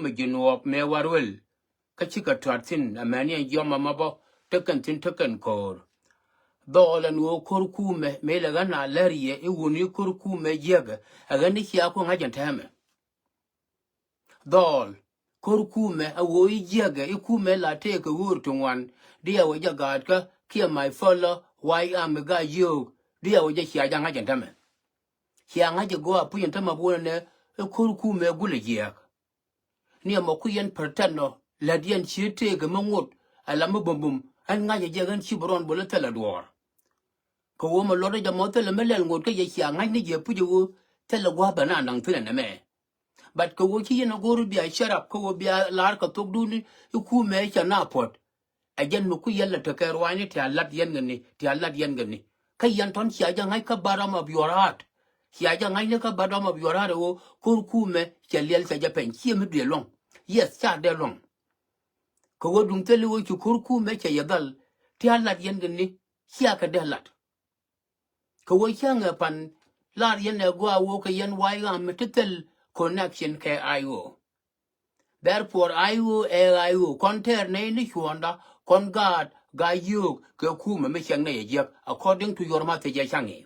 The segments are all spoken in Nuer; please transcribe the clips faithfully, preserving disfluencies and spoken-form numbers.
mi ji̱ nuɔɔk mëë war wël. Kä cikɛ tua̱t thi̱n amäni ɛn jiɔam ɛmɔ bä tekɛn thi̱n tekɛn ko̱o̱r. Dhɔɔl ɛn ɣöö ko̱r kumɛ mëë lɛ ɣän a lär yɛ i̱ wuni ko̱r kumɛ jiäkɛ ɛ ɣän i̱ cia ku ŋa̱c ɛn täämɛ. Dhɔɔl ko̱r kumɛ ɛ ɣöö i̱ jiäkɛ i̱ kumɛ la tëëkɛ ɣöör ti ŋuan. Diɛ wä jɛ gaatkä kiɛ my fellow White Army guy yio̱o̱k. Diɛ wä jɛ cia jɛ ŋa̱c ɛn täämɛ. Cia ŋa̱c ɛ gɔaa puc ɛn täämɛ buɔ̱nɛ nɛ i̱ ko̱r kumɛ gulɛ jiääk. Ni ɛmɔ ku yɛn pretend nɔ lät yɛn ci tëëkɛ mi ŋot. Ala mi bumbum ɛn ŋa̱cä jɛ ɣän ci bi rɔn bol i̱ thilɛ duɔɔr. Kɛ ɣöö mɛ luɔt jɛ mɔ thilɛ mi lɛl ŋot kä yɛ cia ŋa̱c ni jɛ puc ɛ ɣöö thilɛ gua̱a̱th bɛ na naŋ thi̱n ɛn ɛmɛ. But kɛ ɣöö ci yɛn a go̱o̱r bia shut up kä ɣöö bia la̱r kɛ thokdun i̱ kumɛ cɛ na puɔ̱t. Ɛ jɛn mi ku yɛn lɛ tekɛ ruaacni ti a lat yɛn kɛ ni, ti a lat yɛn kɛ ni. Kä yɛn tɔ̱n cia jɛ ŋa̱c kä bottom of your heart. Cia jɛ ŋa̱cni kä bottom of your heart ɛ ɣöö ko̱r kumɛ cɛ liɛl cɛ jɛ pɛny ciɛ mi duëë luɔ̱ŋ. Yes, ca dee luɔ̱ŋ. Kɛ ɣöö duŋ thil i̱ ɣöö ci ko̱r kumɛ cɛ yɛ dhal ti a lat yɛn kɛ ni. Cia kɛ dee lat. Kɛ ɣöö cäŋ ɛ pan lar yɛn ɛ gɔaa ɣöö kɛ yɛn White Army ti thil connection kɛ I O. Therefore I O ɛ I O kɔn tɛɛr nɛy ni cuɔ̱ɔ̱ŋda kɔn gaat gaa yio̱o̱k kɛ kumɛ mi cɛŋ nɛy ɛ jiäk according to your message ɛ cäŋ i̱.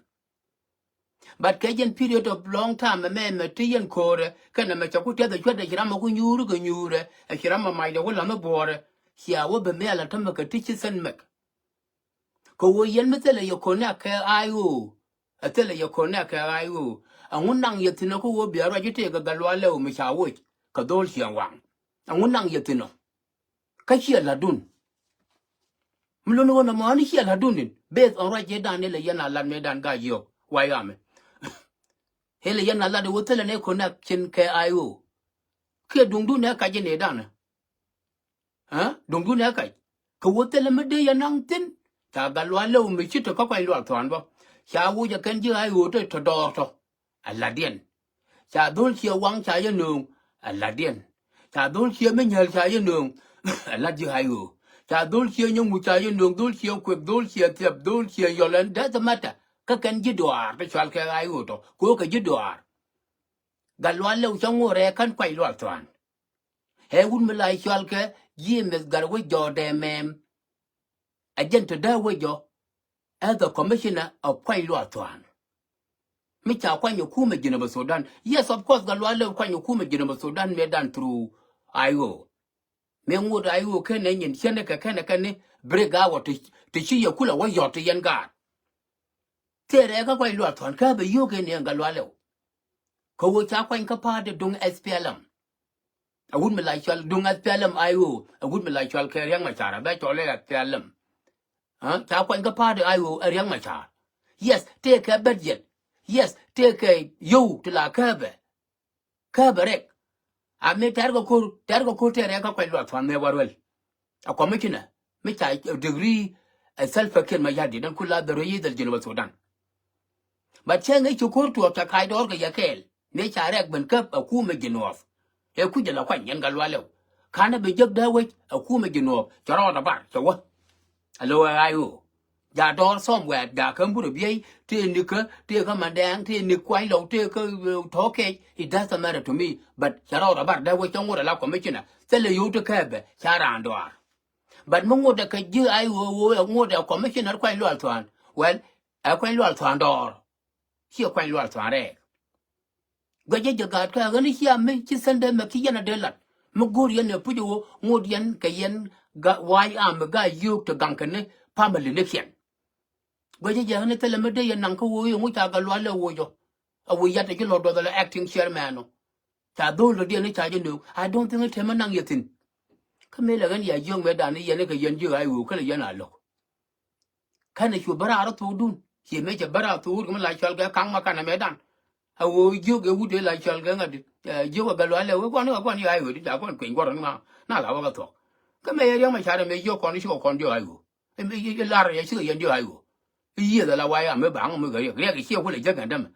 But kɛ jɛn period of long time ɛmɛ mɛ ti yɛn ko̱o̱rɛ kɛnɛ mɛ cɛ ku tiɛth ɛ cuɛt ɛ ci ram ɛ ku nyuuri kɛ nyuurɛ ɛ ci ram ɛ macdɛ ku la̱th mi buɔɔrɛ. Cia wä bi mɛɛl ɛ tämɛ kɛ ti ci thin mɛk. Kɛ ɣöö yɛn mi thilɛ yɛ connect kɛ I O. Ɛ thilɛ yɛ connect kɛ I O. Ɛŋu naŋ yɛ thi̱n ɛ kä ɣöö bia ruac i̱ tëëkɛ Gatluak Lɛw mi ca woc kɛ dho̱l ciɛ waŋ. Ɛŋu naŋ yɛ thi̱n ɔ. Kä ciɛ la̱tdun. Mi luni ɣöö nɔmɔ ɣän i̱ ciɛ la̱tdun in based on ruac ëëdan ilɛ yɛn a lat mëëdan gaa yio̱o̱k White Army. Ilɛ yɛn a lat i̱ ɣöö thilɛ ni connection kɛ I O. Kiɛ duŋdun ɛ kac in ëëdan ɛ. Ɛ duŋdun ɛ kac. Kɛ ɣöö thilɛ mi dee yɛ naŋ thi̱n. Ca Gatluak Lɛw mi ci te kä Kuany Luaak Thuan bä. Ca woc ɛ kɛn ji̱ I O te tɔ dɔɔr tɔ. Ɛ la̱tdiɛn. Ca dho̱l ciɛ waŋ ca yɛ nööŋ. Ɛ la̱tdiɛn. Ca dho̱l ciɛ mi nyääl ca yɛ nööŋ. Ɛ la̱t ji̱ I O. Ca dho̱l ciɛ nyɛ ŋuc ca yɛ nööŋ, dho̱l ciɛ kuek, dho̱l ciɛ thiɛp, dho̱l ciɛ yɔl ɛn doesn't matter. Kä kɛn ji̱ dɔaar te cual kɛ I O tɔ. Kɛ ɣöö kɛ ji̱ dɔaar. Gatluak Lɛw cä ŋo̱o̱rɛ kän Kuany Luaak Thuan. Ɛ wut mi la cual kɛ James Gatwec Jɔɔdɛ mɛm. Ɛ jɛn te dee wec jɔ as the commissioner of Kuany Luaak Thuan. Mi ca kuany ɛ kumɛ Jinub Sudan. Yes, of course, Gatluak Lɛw kuany ɛ kumɛ Jinub Sudan mëëdan through I O. Mëë ŋot I O kenɛ nyin cändɛ kɛ kɛnɛ kɛn ni break out ti, ti ci yɛ kulɛ wä yɔt ti yɛn gaat. Thilɛ rɛɛ kä Kuany Luaak Thuan kä bɛ yio̱o̱k in yɛn Gatluak Lɛw. Kɛ ɣöö ca kuany kä party duŋ S P L M. A wut mi la cual duŋ S P L M I O, a wut mi la cual kɛ Riɛk Macar, a bɛ cɔl ɛ S P L M. Ɛ, ca kuany kä party I O ɛ Riɛk Macar. Yes, tëëkɛ budget. Yes, tëëkɛ yio̱w ti la kääpɛ. Kääpɛ rɛk. A mi tɛ̈r kɛ ko̱r, tɛ̈r kɛ ko̱r tëë rɛk kä Kuany Luaak Thuan mëë war wɛl. A commissioner mi ca degree ɛ Salva Kiir Mayardit, dan kula dhɔr rɛy dhɛl Jinub Sudan. But cɛ ŋäc ci ko̱r tuɔɔk ca kac dɔɔr kɛ yɛ kɛɛl. Mëë ca rɛk ben käp a kumɛ Jinub. Ɛ kucä la kuany yɛn Gatluak Lɛw. Ka̱nɛ bi jek dee wec a kumɛ Jinub cɛ rɔɔdɛ bar cɛ wä. A lo̱ ɛ I O. Ja dɔɔr somewhere, ja kä Burɛ Biey, tëë nikä, tëë kä Mandɛɛŋ, tëë nik Kuany Lɔw, tëë kä, eh, tɔ̱ kɛc, it doesn't matter to me. But ca rɔɔdɛ bar dee wec cä ŋot ala commissioner. Thilɛ yio̱w ti kääpɛ ca raan dɔaar. But mi ŋotdɛ kɛ ji̱ I O, ɛ ŋotdɛ commissioner Kuany Luaak Thuan. Well, ɛ Kuany Luaak Thuan dɔɔr. Ciɛ Kuany Luaak Thuan rɛɛk. Guɛcä jɛ gaat kä ɣän i̱ cia mi ci Sunday mɛ ki yɛn a dee lat. Mi go̱o̱r yɛn ɛ puc ɛ ɣöö ŋot yɛn kɛ yɛn ga, White Army ga yio̱o̱k ti gaŋ kɛn ni family ni kiɛn. Guɛcä jɛ ɣän i̱ thilɛ mi dee yɛn naŋ kä ɣöö i̱ ŋuc ca Gatluak Lɛw woc ɔ. A woc yat ɛ ji̱ lɔ̱r duɔth ala acting chairman ɔ. Ca dho̱l dɔ̱diɛn i̱ ca ji̱ nööŋ. I don't think i̱ tɛmɛ naŋ yɛ thi̱n. Kä mëë lɛ ɣän ya jiök mëëdan i̱ yɛn i̱ kɛ yɛn jiök a i̱ ɣöö kä lɛ yɛn a lo̱k. Kɛnɛ cu bä raar thokdun. Ciɛ mëë cɛ bä raar thok wut kɛ mi la cɔal kɛ ka̱ŋ ma kanɛ mëëdan. A ɣöö jiök ɛ wut ëë la cɔal kɛ ŋa̱t. Ɛ, jiök ɛ Gatluak Lɛw wee kuan, kuan yɛ a ɣöö ti ca kuan kueny guɔ̱r ni ma. Na la wä kɛ thuɔ̱k. Kä mëë yɛ Riɛk Macar mëë jiök kɔn i̱ cikɛ kɔn diɔ̱k a ɣöö. I̱, i̱, i̱ lar yɛ cikɛ yɛn diɔ̱k a ɣöö. I̱ yiëth ala White Army baŋ mi gɛ Riɛk. Riɛk i̱ ciɛ kulɛ jek ɛn dämɛ.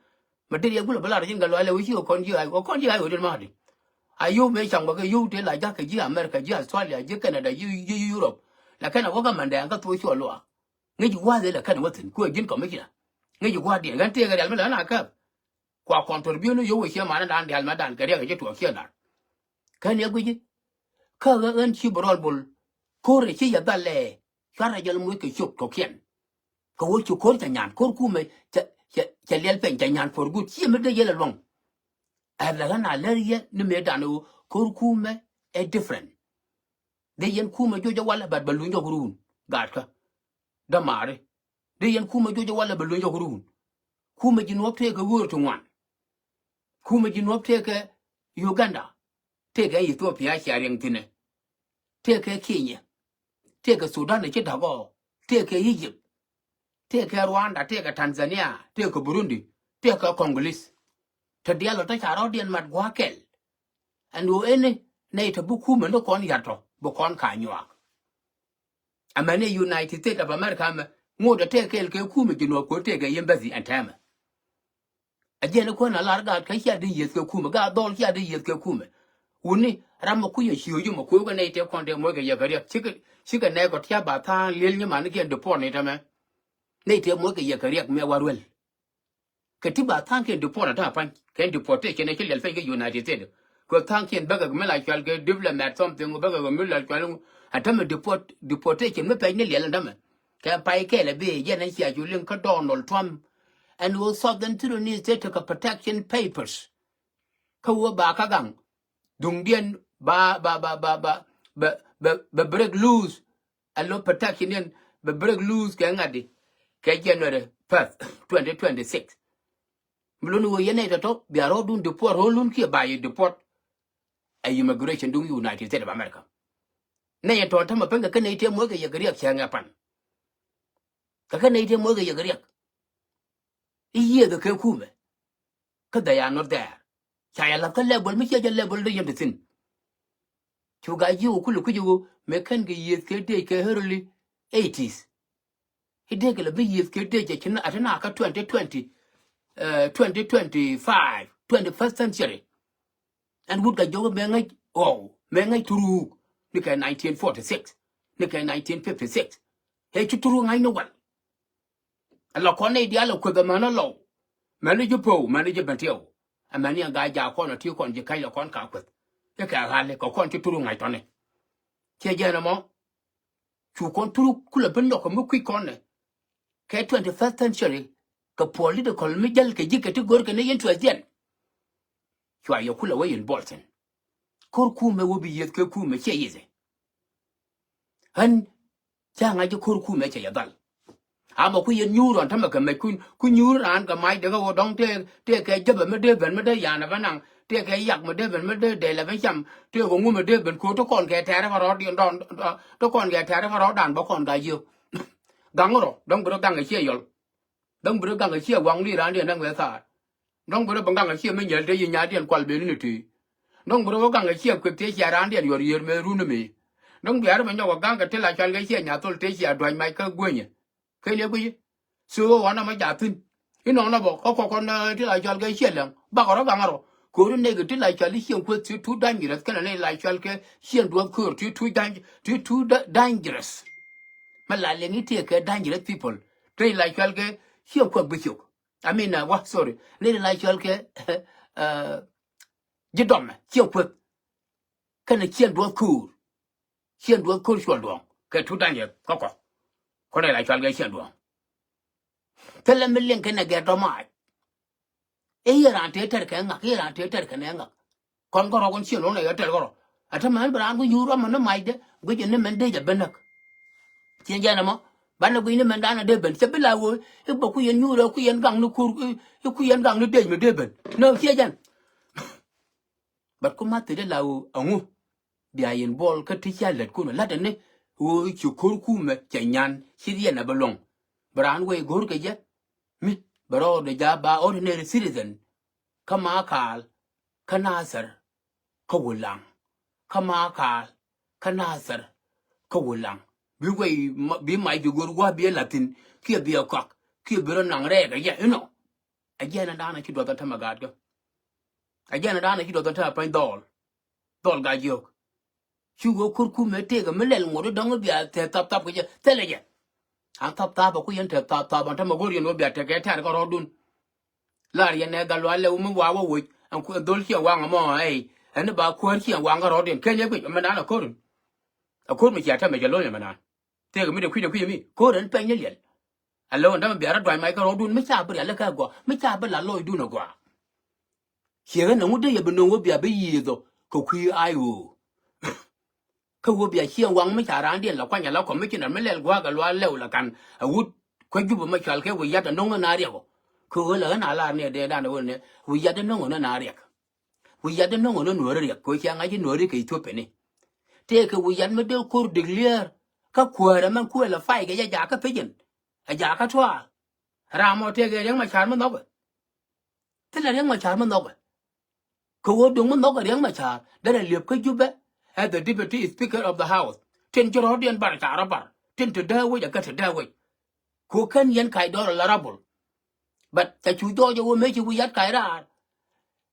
Ma dee Riɛk kulɛ bä lar ji̱n Gatluak Lɛw i̱ cikɛ kɔn jiök a ɣöö. Kɔn jiök a ɣöö dit ma di. A yio̱w mëë caŋ bä kɛ yio̱w tëë la ja̱k kɛ ji̱ America, ji̱ Australia, ji̱ Canada, ji̱, ji̱, ji̱ Europe. Lakin a wä kä Mandɛɛŋ kä thok cuɔ luaak. Ŋäc gua̱a̱th ilɛ kɛn wä thi̱n kuɛ ji̱n commissioner. Ŋäc gua̱a̱th diɛn ɣän tëëkɛ rial mi lɛ ɣän a käp. Kua contribute ni yio̱w wä ciɛ manä dan dial mɛ dan kɛ Riɛk ɛ ji̱ tuɔɔk ciɛ nar. Kä ni a guici. Kä ɣä ɣän ci bɛ rɔl bol. Ko̱r ɛ ci yɛ dhal lɛ. Cuarɛ jɔl moc kɛ cop kɔkiɛn. Kɛ wä ci ko̱r cɛ nyan ko̱r kumɛ cɛ, cɛ, cɛ liɛl piny cɛ nyan for good. Ci mi dee yɛl ɛ luɔ̱ŋ. Ɛ lɛ ɣän a lɛr yɛ ni mëë dan ɣöö ko̱r kumɛ ɛ different. Dee yɛn kumɛ juɔc ɛ walɛ bat bɛ luny jɔk run. Gaatkä. Dämaari. Dee yɛn kumɛ juɔc ɛ walɛ bɛ luny jɔk run. Kumɛ ji̱ nuɔ̱p tëëkɛ ɣöör ti ŋuan. Kumɛ ji̱ nuɔ̱p tëëkɛ Uganda. Tëëkɛ Ethiopia cia riɛŋ thi̱nɛ. Tëëkɛ Kenya. Tëëkɛ Sudan ci da̱k ɔ. Tëëkɛ Egypt. Tëëkɛ Rwanda, tëëkɛ Tanzania, tëëkɛ Burundi, tëëkɛ Congolese. Te diaal ɔ te ca rɔɔdiɛn mat gua̱a̱k kɛl. Ɛn ɣöö ɛn ni nɛy te bi kumɛ ni kɔn ya̱t tɔ bi kɔn ka nyuaak. Amäni United States of America mɛ ŋot ɛ tëëkɛ kɛl kɛ kumɛ ji̱ nuɔ̱ɔ̱p ko̱ tëëkɛ yɛn bäthi ɛn tɛmɛ. A jiɛn kuän a lar gaat kä cia di yieth kɛ kumɛ, gaat dhɔl cia di yieth kɛ kumɛ. Wuni ram mɛ kui̱ a cio̱o̱c mɛ kui̱ kɛ nɛy tëë kɔn tëë moc kɛ yɛ kɛ riɛk cikɛ, cikɛ nɛy kɔ tia̱a̱ ba tha̱a̱ŋ li̱el nyi man kiɛn deport ni tämɛ. Nɛy tëë moc kɛ yɛ kɛ riɛk mɛ wa ruel. Kɛ ti ba tha̱a̱ŋ kiɛn deport a ta̱a̱ pa̱ny kɛn deportation ɛ ci liɛl piny kɛ United States. Kɛ tha̱a̱ŋ kiɛn bäkɛ mi la cual kɛ diplomat something bäkɛ mi la cual. A tämɛ deport, deportation mi pɛc ni liɛl ɛn tämɛ. Kɛ pay kɛɛl ɛ bi jɛn ɛn cia cu liŋ kä Donald Trump. Ɛn ɣöö Southern Sudanese tëë tekɛ protection papers. Kä ɣöö ba kä gaŋ duŋdiɛn ba, ba, ba, ba, ba, ba, ba, ba break loose. A lo protection diɛn ba break loose kɛ ŋa̱t di kɛ January first, twenty twenty-six. Mi luni ɣöö yɛn nɛy tɔ̱tɔ̱ bia rɔɔdun deport, rɔɔdun kiɛ ba yɛ deport. A immigration duŋ United States of America. Nɛy yɛn tɔ̱ tämɛ pɛn kɛ kɛ nɛy tëë muɔc kɛ yɛ kɛ riɛk cɛ ŋɛ pan. Kɛ kɛ nɛy tëë muɔc kɛ yɛ kɛ riɛk. I̱ yiëëth kɛ kumɛ. Kä they are not there. Ca yɛ la̱th kä level mi ciɛ jɛ level dee yɛn te thi̱n. Cu Gaa ji̱ wä kulɛ kui̱c ɣöö mëë kɛn kɛ yiëëth kɛ dec kɛ early eighties. I̱ dee kɛ lɛ bi yiëëth kɛ dec jɛ ci na ati na kä twenty twenty, eh, twenty twenty-five, twenty-first century. Ɛn wut Gaa jiök mëë ŋäc ɣɔw, mëë ŋäc turuuk ni kɛ nineteen forty-six, ni kɛ nineteen fifty-six. Ëë ci turuuk ŋa̱c ni wal. Ɛ la kɔn nɛy diaal ɛ kueth ɛmɛn ɛ lɔw. Mɛn ni ji̱ po̱w, mɛn ni ji̱ ben tiɛw. Ɛmɛn ni ɛn Gaa jaak kɔn ɛ ti kɔn ji̱ ka̱c lɛ kɔn ka kueth. Kɛ kɛ ɣa̱li kɛ kɔn ci turuk ŋa̱c tɔ̱ni. Ciɛ jɛn ɛmɔ. Cu kɔn turuk kulɛ ben nyɔk kɛ mi kui̱c kɔn nɛ. Kɛ twenty-first century kɛ political mi jäl kɛ ji̱ kɛ ti go̱r kɛ ni interest diɛn. Cua yɛ kulɛ wä involve thi̱n. Ko̱r kumɛ wä bi yieth kɛ kumɛ ciɛ yieth. Ɣän ca ŋa̱c ji̱ ko̱r kumɛ cɛ yɛ dhal. Ama ku yɛn nyuur rɔn tämɛ kɛ mɛc kun ku nyuur raan kɛ mac dee kɛ ɣöö dɔ̱ŋ tëë tëë kɛ jäpɛ mi dee ben mi dee yanɛ bä naŋ tëë kɛ yak mi dee ben mi dee dee lɛ bä cam tëë kɛ ŋu mi dee ben ko̱r ti kɔn kɛ tɛɛrɛ kɛ rɔɔd dɔn ti kɔn kɛ tɛɛrɛ kɛ rɔɔd dan bä kɔn ka yiëë. Gaŋ rɔ dɔ̱ŋ bi rɔ gaŋ kɛ ciɛ yɔl. Dɔ̱ŋ bi rɔ gaŋ kɛ ciɛ waŋ ni raan diɛn näŋ wee thaar. Dɔ̱ŋ bi rɔ bi gaŋ kɛ ciɛ mi nyɛl te yi nyaatdiɛn kual ben ni ti. Dɔ̱ŋ bi rɔ wä gaŋ kɛ ciɛ kueth tëë cia raandiɛn yuɔr yiër mëë run mëë. Dɔ̱ŋ bia rɔ bi nyɔk kɛ gaŋ kɛ ti la cual kɛ ciɛ nyathol tëë cia dua̱ny mac kä guenyɛ. Ken yɛ guici. So ɣɔn amä jaathin. Inɔŋ na bɔ kä kɔkɔn ti la cual kɛ ciɛ lɛŋ bakɔ rɔ gaŋ rɔ. Ko̱ri nɛy kɛ ti la cual i̱ ciɛ kueth ti tu dangerous kɛnɛ nɛy la cual kɛ ciɛ duɔth ko̱r ti tu dangerous. Mɛ la liŋ i̱ tiɛ kɛ dangerous people. Ti la cual kɛ ciɛ kueth bi ciok. I mean, uh, wah, sorry. Ni la cual kɛ, uh, ji̱ dɔmɛ ciɛ kueth. Kɛnɛ ciɛ duɔth ko̱r. Ciɛ duɔth ko̱r cuɔl duɔ̱ŋ kɛ tu da̱ŋ yɛ kɔkɔ. Kɔnɛ la cual kɛ ciɛ duɔ̱ŋ. Thilɛ mi liŋ kɛnɛ gɛ dɔmac. I̱ yɛ raan tëë tɛr kɛ ŋak, i̱ yɛ raan tëë tɛr kɛnɛ ŋak. Kɔn kärɔ̱ kɔn ciɛ luɔ̱ŋ nɛ yɛ tɛr kärɔ̱. Ɛ te mɛn bi raan ku yuur ɔmɔ ni macdɛ guic ni mɛn dee jɛ ben näk. Ciɛ jɛn ɛmɔ banɛ guic ni mɛn danɛ dee ben cɛ bi la wee i̱ bä ku yɛn nyuurɛ ku yɛn gaŋ ni ko̱r i̱ ku yɛn gaŋ ni dee mi dee ben. Nä ciɛ jɛn. But ku math ti dee la wee ɛŋu bia yɛn buɔl kä ti cia lät kun ɛ la̱t ɛni wee ci ko̱r kumɛ cɛ nyan ci yɛn ɛ bä luɔ̱ŋ. Bi raan wee go̱r kɛ jɛ mi bɛ rɔɔdɛ ja̱ ba ordinary citizen. Kä Makal kä Nathɛr kä Wulaŋ kä Makal kä Nathɛr kä Wulaŋ. Bi wei bi mac bi go̱r gua̱a̱ bi ɛ la̱thi̱n kiɛ bi ɛ kɔak kiɛ bi rɔ naŋ rɛɛk ɛ jɛ inɔ. Ɛ jiɛn ɛ da̱a̱n ɛ ci duɔth ɛ tämɛ gaatkä. Ɛ jiɛn ɛ da̱a̱n ɛ ci duɔth ɛ tämɛ pany dhɔɔl. Dhɔl Gaa Jiök. Cu ɣöö ko̱r kumɛ tëëkɛ mi lɛl ŋot i̱ dɔ̱ŋ i̱ bia thɛth thap thap kɛ jɛ thilɛ jɛ. An thap thap ɛ ku yɛn thɛth thap thap an tämɛ go̱r yɛn ɣöö bia tekɛ tɛ̈r kɛ rɔ̱ɔ̱dun. Lar yɛn ɛ gal lualɛ wä mi wa wä woc ɛn ku dhol ciɛ waŋ ɛmɔ ɛy. Ɛn ba kuäär ciɛ waŋ kä rɔɔdiɛn kɛn yɛ guic ɛmɛ naan a ko̱r in. A ko̱r mi cia tɛmɛ jɛ lo̱ny ɛmɛ naan. Tëëkɛ mi de kui̱dɛ kui̱dɛ mi ko̱r ɛn pɛny ni liɛl. A lo̱w ɛn dämɛ biarä duac mac kä rɔɔdun mi ca bi rialikä gɔaa mi ca bi la lɔcdun a gɔaa. Ciɛ ɣän ɛŋu dee yɛ bi no̱o̱ŋ wä bia bi yiëëth ɔ kɛ kui̱ ay ɣöö. Kä wä bia ciɛ waŋ mi ca raandiɛn la kuany ala commissioner mi lɛl gua̱a̱k a luaal lɛw la kan a wut. Kuɛ Jubɛ mɛ cɔal kɛ wi̱i̱ yat a no̱ŋ ni na riɛk ɔ. Kä ɣöö la ɣän a lar ni a dee dan a ɣöö ni wi̱i̱ yat a no̱ŋ ni na riɛk. Wi̱i̱ yat a no̱ŋ ni nuɔ̱ɔ̱ri riɛk kɛ ɣöö cia ŋa̱c i̱ nuɔ̱ɔ̱ri kɛ Ethiopia ni. Tëëkɛ wi̱i̱ yat mi dee ko̱r declare kä kuäärä mɛn kuël a pay kɛ jɛ jakä pecin. A jakä tuaal. Ram ɔ tëëkɛ Riɛk Macar mi nhɔkɛ. Thilɛ Riɛk Macar mi nhɔkɛ. Kɛ ɣöö duŋ mi nhɔkɛ Riɛk Macar derɛ liep kä Jubɛ as the deputy speaker of the house. Tin ci rɔ̱ɔ̱diɛn bar ca rɔ bar tin te dee wec a kä te dee wec. Ku kän yɛn kac dɔɔr a la rabol. But ca cu jɔɔc a wä mëë ci wi̱i̱ yat kac raar.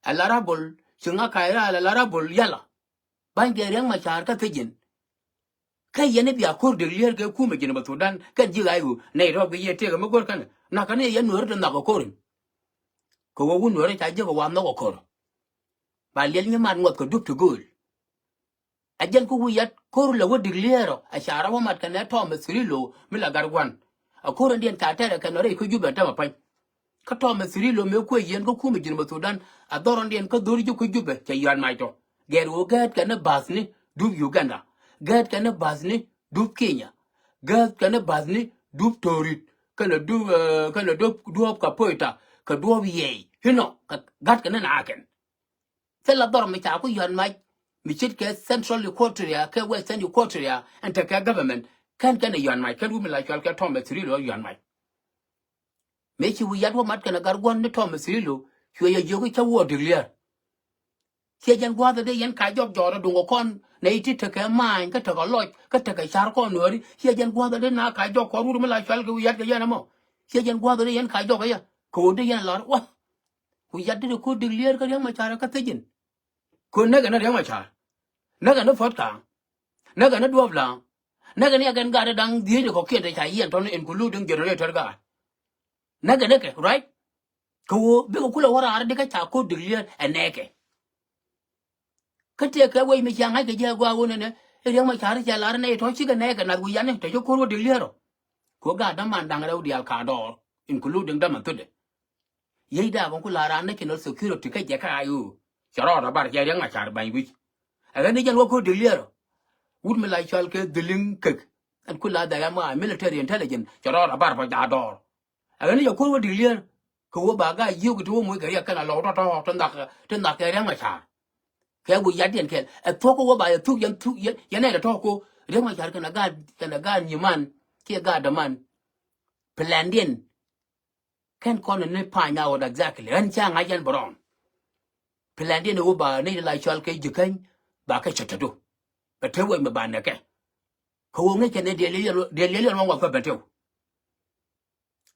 A la rabol ci ŋa kac raar a la rabol yala. Ba̱ny kɛ Riɛk Macar kä thiec yɛn. Kä yɛn i̱ bia ko̱r declare kɛ kumɛ ji̱n bä Thudan kɛn ji̱ ɣa̱c ɣöö nɛy rɔɔk kɛ yɛ tëëkɛ mi go̱r känɛ nakä ni yɛn nuɔ̱ɔ̱ri ti nhɔk ɛ ko̱rin. Kɛ ɣöö wun nuɔ̱ɔ̱ri ca jiäk ɛ wa nhɔk ɛ ko̱r. Ba liɛl nyiman ŋuɔth kɛ dup ti gööl. A jɛn kä wi̱i̱ yat ko̱r lɛ wä declare ɔ a ca rɔ wä mat kɛnɛ tɔmɛ thiri lo̱o̱ mi la gat gua̱n. A ko̱r ɛn diɛn ca tɛrɛ kɛn ɔ rɛy kä Jubɛ ɛn tämɛ pa̱ny. Kä tɔmɛ thiri lo̱o̱ mëë kuɛ yieen kä kumɛ ji̱n bä Thudan a dhɔr ɛn diɛn kä dho̱r ji̱ kä Jubɛ cɛ yɔ̱a̱n mac tɔ. Gɛr ɣöö gäätkɛ ni ba̱thni dup Uganda. Gäätkɛ ni ba̱thni dup Kenya. Gäätkɛ ni ba̱thni dup Torit. Kɛnɛ dup, eh, kɛnɛ dup duɔ̱ɔ̱p Kapoeta kɛ duɔ̱ɔ̱p Yɛy. Inɔ kɛ ga̱tkɛ ni naakɛn. Thilɛ dhɔr mi ca ku yɔ̱a̱n mac mi ce̱tkɛ Central Equatoria kɛ Western Equatoria ɛn tekɛ government. Kɛn kɛnɛ yɔ̱a̱n mac kɛn wumi la cual kɛ tɔmɛ thiri lo̱o̱ yɔ̱a̱n mac. Mëë ci wi̱i̱ yat wä mat kɛnɛ gat gua̱n ni tɔmɛ thiri lo̱o̱ cuɛ yɛ jiök i̱ cä wä declare. Ciɛ jɛn gua̱a̱th ɛ dee yɛn ka jɔk jɔɔrɛ duŋ ɛ kɔn nɛ i̱ ti tekɛ ma̱a̱ny kä tekɛ lɔc kä tekɛ ca̱r kɔn nuääri. Ciɛ jɛn gua̱a̱th ɛ dee na ka jɔk kɔn wut mi la cual kɛ wi̱i̱ yat kɛ yɛn ɛmɔ. Ciɛ jɛn gua̱a̱th ɛ dee yɛn ka jɔk ɛ yɛ kɛ ɣöö dee yɛn ɛ lar wä. Wi̱i̱ yat dee dee ko̱r declare kä Riɛk Macar kä thiec in. Ko̱r näk ɛ ni Riɛk Macar. Näk ɛ ni Puɔ̱t Ka̱a̱ŋ. Näk ɛ ni Duɔ̱ɔ̱p La̱a̱ŋ. Näk ɛ ni ɛ kɛn gaat ɛ da̱ŋ dhieec ɛ kɔ̱kiɛn te ca yiɛn tɔ̱ni including generator gaat. Näk ɛ ni kɛ, right? Kɛ ɣöö bikɛ kulɛ wä raar di kä ca ko̱r declare ɛ nɛɛkɛ. Kä tëëkɛ wec mi cia ŋa̱ckɛ jɛ a gɔaa ɣöö nɛnɛ i̱ Riɛk Macar cɛ lar nɛy tɔ̱ cikɛ nɛɛkɛ nath wi̱i̱ yani tɔ̱ ci ko̱r wä declare ɔ. Kɛ ɣöö gaat däman da̱ŋ rɛw diaal ka̱a̱dɔɔr including däman thödɛ. Yiëëc daak ɛn ku la raan national security kä jɛ kä I O. Cɛ rɔɔdɛ bar cɛ Riɛk Macar ba̱ny wi̱c. Ɛ ɣän ni jɛn wä ko̱r declare ɔ. Wut mi la cɔal kɛ dhiliŋ kek ɛn ku la dhɛk ɛmɔ a military intelligence cɛ rɔɔdɛ bar bä ja̱a̱ dɔɔr. Ɛ ɣän ni jɛ ko̱r wä declare kɛ wä ba gaa yiëëk ti wä moc kɛ riɛk kɛn a lɔw tɔ̱tɔ̱ ti nhak ti nhak kɛ Riɛk Macar. Kɛ wi̱i̱ yatdiɛn kɛl ɛ thuɔ̱k kä wä ba yɛ thuk yɛn thuk yɛn yɛn nɛy tɔ̱ ko Riɛk Macar kɛn a gaa kɛn a gaa nyiman kiɛ gaa däman. Plandiɛn kɛn kɔn ni pa̱ny a ɣöt exactly ɣän ca ŋa̱c yɛn bɛ rɔɔn. Plandiɛn ɛ wä ba ni la cɔal kɛ Jikäny ba kɛ cɛ tɛdu. Bɛ te wec mi ba nɛkɛ. Kɛ wä ŋäc kɛn ni diɛl liɛl liɛl liɛl wä ŋuɔth kä Bentiu.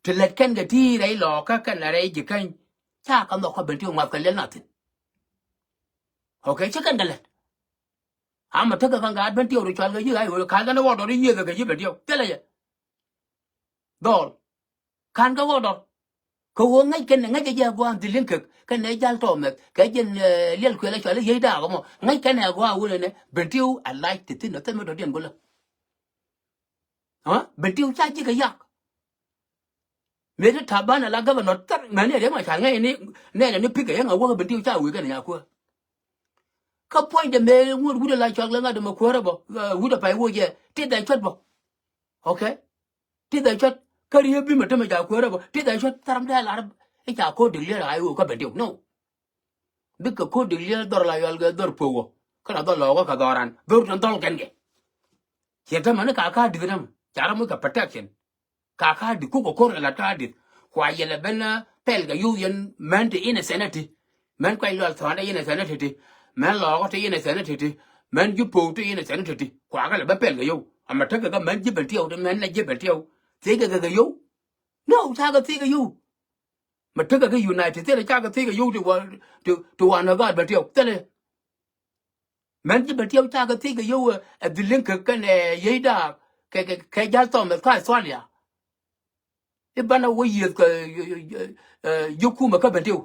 Ti lät kɛn kɛ ti rɛy Lɔɔkä kɛn rɛy Jikäny ca kɛ nhɔk kä Bentiu ŋuɔth kɛ liɛl nathin. Okay, ci kɛn kɛ lät. Ama tekɛ kɛ ŋa̱a̱t Bentiu ri cɔal kɛ ji̱ ɣa̱c ɣöö ka̱n kɛn ɣɔɔdɔr i̱ yiëëthɛ kɛ ji̱ Bentiu thilɛ yɛ. Dhɔl ka̱n kɛ ɣɔɔdɔr. Kɛ ɣöö ŋäc kɛn ŋäc kɛ jɛ a gua̱a̱n dhiliŋ kek kɛn ɛ jal tɔɔmɛth kɛ jɛn liɛl kuël ɛ cɔal i̱ yiëëc daak ɛmɔ ŋäc kɛn ɛ a gua̱a̱ ɣöö nɛnɛ Bentiu a lac ti thi̱n ɛ thil mi dɔ̱diɛn go̱lä. Bentiu ca ji̱ kɛ yak. Mëë ti Taban ala governor thar mɛni Riɛk Macar ŋäcni nɛnɛ ni pikɛ yäŋ a wäk Bentiu ca wek kɛn a nyakuä. Kä puɔ̱nydɛ mëë ŋuɔ̱t wut ala cɔak lɛ ŋa̱t dämɛ kuäärä bä wut a pay wocɛ ti dhɛ cuɔt bä. Okay. Ti dhɛ cuɔt kä riee bimɛ tämɛ ca kuäärä bä ti dhɛ cuɔt tharam dee lar i̱ ca ko̱r declare a i̱ wek kä Bentiu no. Bikɛ ko̱r declare dhɔr la yual kɛ dhɔr pok wä kä la dhɔr lɔɔkä kɛ dhɔran dhɔr tin dhɔl kɛn kɛ. Ciɛ tämɛ ni ka ka̱a̱k di̱th tämɛ ca rɔ muc kɛ protection. Ka ka̱a̱k di̱th kukɛ ko̱r kɛ la̱t ka̱a̱k di̱th kua yɛlɛ ben pɛl kɛ yio̱w yɛn män ti innocent ti. Män kuac lual thua̱a̱ndɛ innocent ti ti. Män lɔɔkä ti innocent ti ti. Män ji̱ po̱o̱k ti innocent ti ti kua kɛ lɛ ben pɛl kɛ yio̱w. Amɛ tekɛ kɛ män ji̱ Bentiu ti män lɛ ji̱ Bentiu thiec kɛ kɛ kɛ yio̱w. No, ca kɛ thiec kɛ yio̱w. Mɛ tekɛ kɛ united thilɛ ca kɛ thiec kɛ yio̱w ti wa ti ti wa nɔ gaat Bentiu thilɛ. Mɛn ji̱ Bentiu ca kɛ thiec kɛ yio̱w ɛ dhiliŋ kɛ kɛn ɛ yiëëc daak kɛ kɛ kɛ jal thɔm ɛ ka Australia. I̱ banɛ wä yiëëth kɛ ji̱ kumɛ kä Bentiu.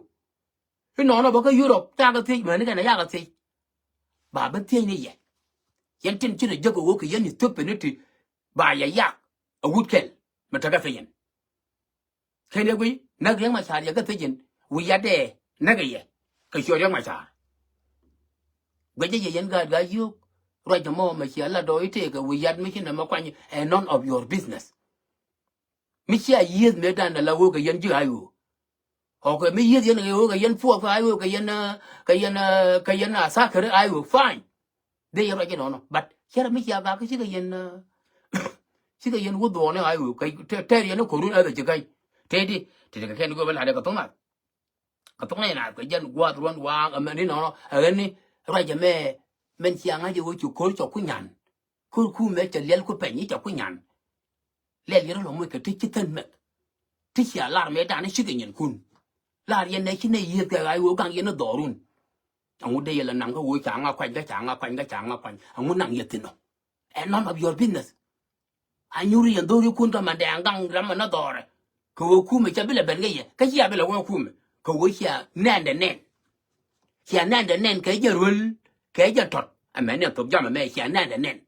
Inɔnɔ bä kä Europe ca kɛ thiec mɛn ikɛn ɛ ca kɛ thiec. Ba bä thiec ni yɛ. Yɛn tin ci rɔ jek kɛ ɣöö kɛ yɛn Ethiopia ni ti ba yɛ yak a wut kɛl mi tekɛ thiec yɛn. Kɛn yɛ guiy näk Riek Machar yɛ kɛ thiec yɛn wi̱i̱ yat dee näk yɛ kɛ ciöt Riek Machar. Guic jɛ yɛ yɛn gaat gaa yio̱o̱k ruac jɛ mɔ mɛ ciɛ la dɔɔc itek kɛ wi̱i̱ yat mi ci nɛmɛ kuany ɛ none of your business. Mi cia yieth mëë dan ala ɣöö kɛ yɛn ji̱ ay ɣöö. Okay, mi yieth yɛn ɣöö kɛ yɛn puɔth ay ɣöö kɛ yɛn, eh, kɛ yɛn, eh, kɛ yɛn, eh, asakär ay ɣöö, fine. Dee yɛn ruac jɛ nɔnɔ. But cärɛ mi cia gak kä cikɛ yɛn, eh, cikɛ yɛn wä dhuɔɔni ay ɣöö kɛ tɛ-, tɛr yɛn ni ko̱run ɛth ɛ ci käny. Tëëdi, tëëdi kɛ kɛn go̱o̱p ɛ la̱t ɛ kɛ thoŋ nath. Kɛ thoŋ nath kɛ jɛn gua̱a̱th ruɔ̱n waaŋ ɛmɛni nɔnɔ ɛ ɣän ni ruac ɛmɛ mɛn cia ŋa̱c ɛ ɣöö ci ko̱r cɔ ku nyan. Ko̱r kumɛ cɛ liɛl ku pɛny i̱ cɛ ku nyan. Lɛl yɛn rɔ lɔ moc kɛ ti ci thän mɛk. Ti cia lar mëë dan i̱ cikɛ nyinkun. Lar yɛn nɛ ci nɛ yieth kɛ ɣa̱c ɣöö gaŋ yɛn i̱ dhɔrun. Ɛŋu dee yɛ lɛ naŋ kä ɣöö ca ŋa kuany kä ca ŋa kuany kä ca ŋa kuany. Ɛŋu naŋ yɛ thi̱n ɔ. Ɛ none of your business. A nyuri yɛn dho̱rikun kä mandɛ ɛn gaŋ ram mɛ na dhɔrɛ. Kɛ ɣöö kumɛ ca bi lɛ ben kä yɛ kä cia bi lɛ wä kumɛ kɛ ɣöö cia nɛndɛ nɛn. Cia nɛndɛ nɛn kɛ jɛ ruel kɛ jɛ tɔt. Ɛmɛ ni thop jam ɛmɛ cia nɛndɛ nɛn.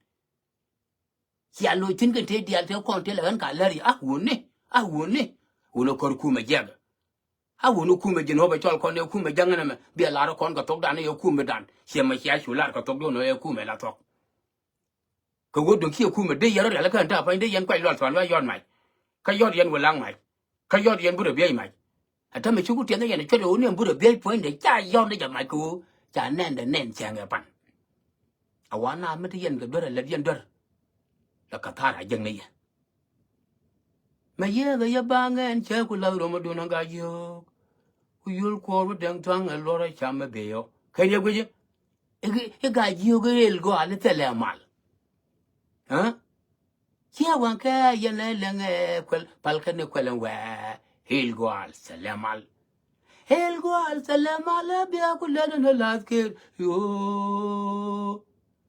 Cia loc thi̱n kɛ tëë diaal tëë kɔn tëë lɛ ɣän ka läri a wuni a wuni. Wuni kɔr kumɛ jiɛk. A wuni kumɛ ji̱n ɣöö bɛ cɔl kɔn ɛ kumɛ jäŋ ɛn ɛmɛ bia lar kɔn kɛ thokdan ɛ kumɛ dan ciɛ mɛ cia cu lar kɛ thokdan ɛ kumɛ la thɔk. Kɛ ɣöö duŋ ciɛ kumɛ dee yɛn rɔ rial kɛn ta̱a̱ pa̱ny dee yɛn kuac lual thuan luac yɔt mac. Kä yɔt yɛn wä laŋ mac. Kä yɔt yɛn burɛ biɛc mac. Ɛ tämɛ ci ku tiɛth ni yɛn cuɛt ɣöö ni ɛn burɛ biɛc puɔ̱nydɛ ca yɔt ni jɛ mac kɛ ɣöö ca nɛn dɛ nɛn cɛŋ ɛ pan. A wa na mi ti yɛn kɛ duer ɛ lät yɛn duer. Lɛ kɛ tha̱a̱r a jäŋ ni yɛ. Mɛ yiëëth ɛ yɛ baŋ ɛn cɛ ku lath rom adun ɛ gac yio̱o̱k. Ku yul kuɔɔr bi dɛŋ thua̱ŋ ɛ luɔr ɛ cam ɛ bey ɔ kɛn yɛ guici. I̱ gac yio̱o̱k i̱ rel gɔal i̱ thilɛ mal. Ɛ ciɛ waŋ kɛ yɛn ɛ lɛŋ ɛ kuɛl pal kɛn i̱ kuɛl ɛn wɛɛ rel gɔal thilɛ mal. Rel gɔal thilɛ mal ɛ bia ku lɛn ɛn ɛ lath ker. Yoo.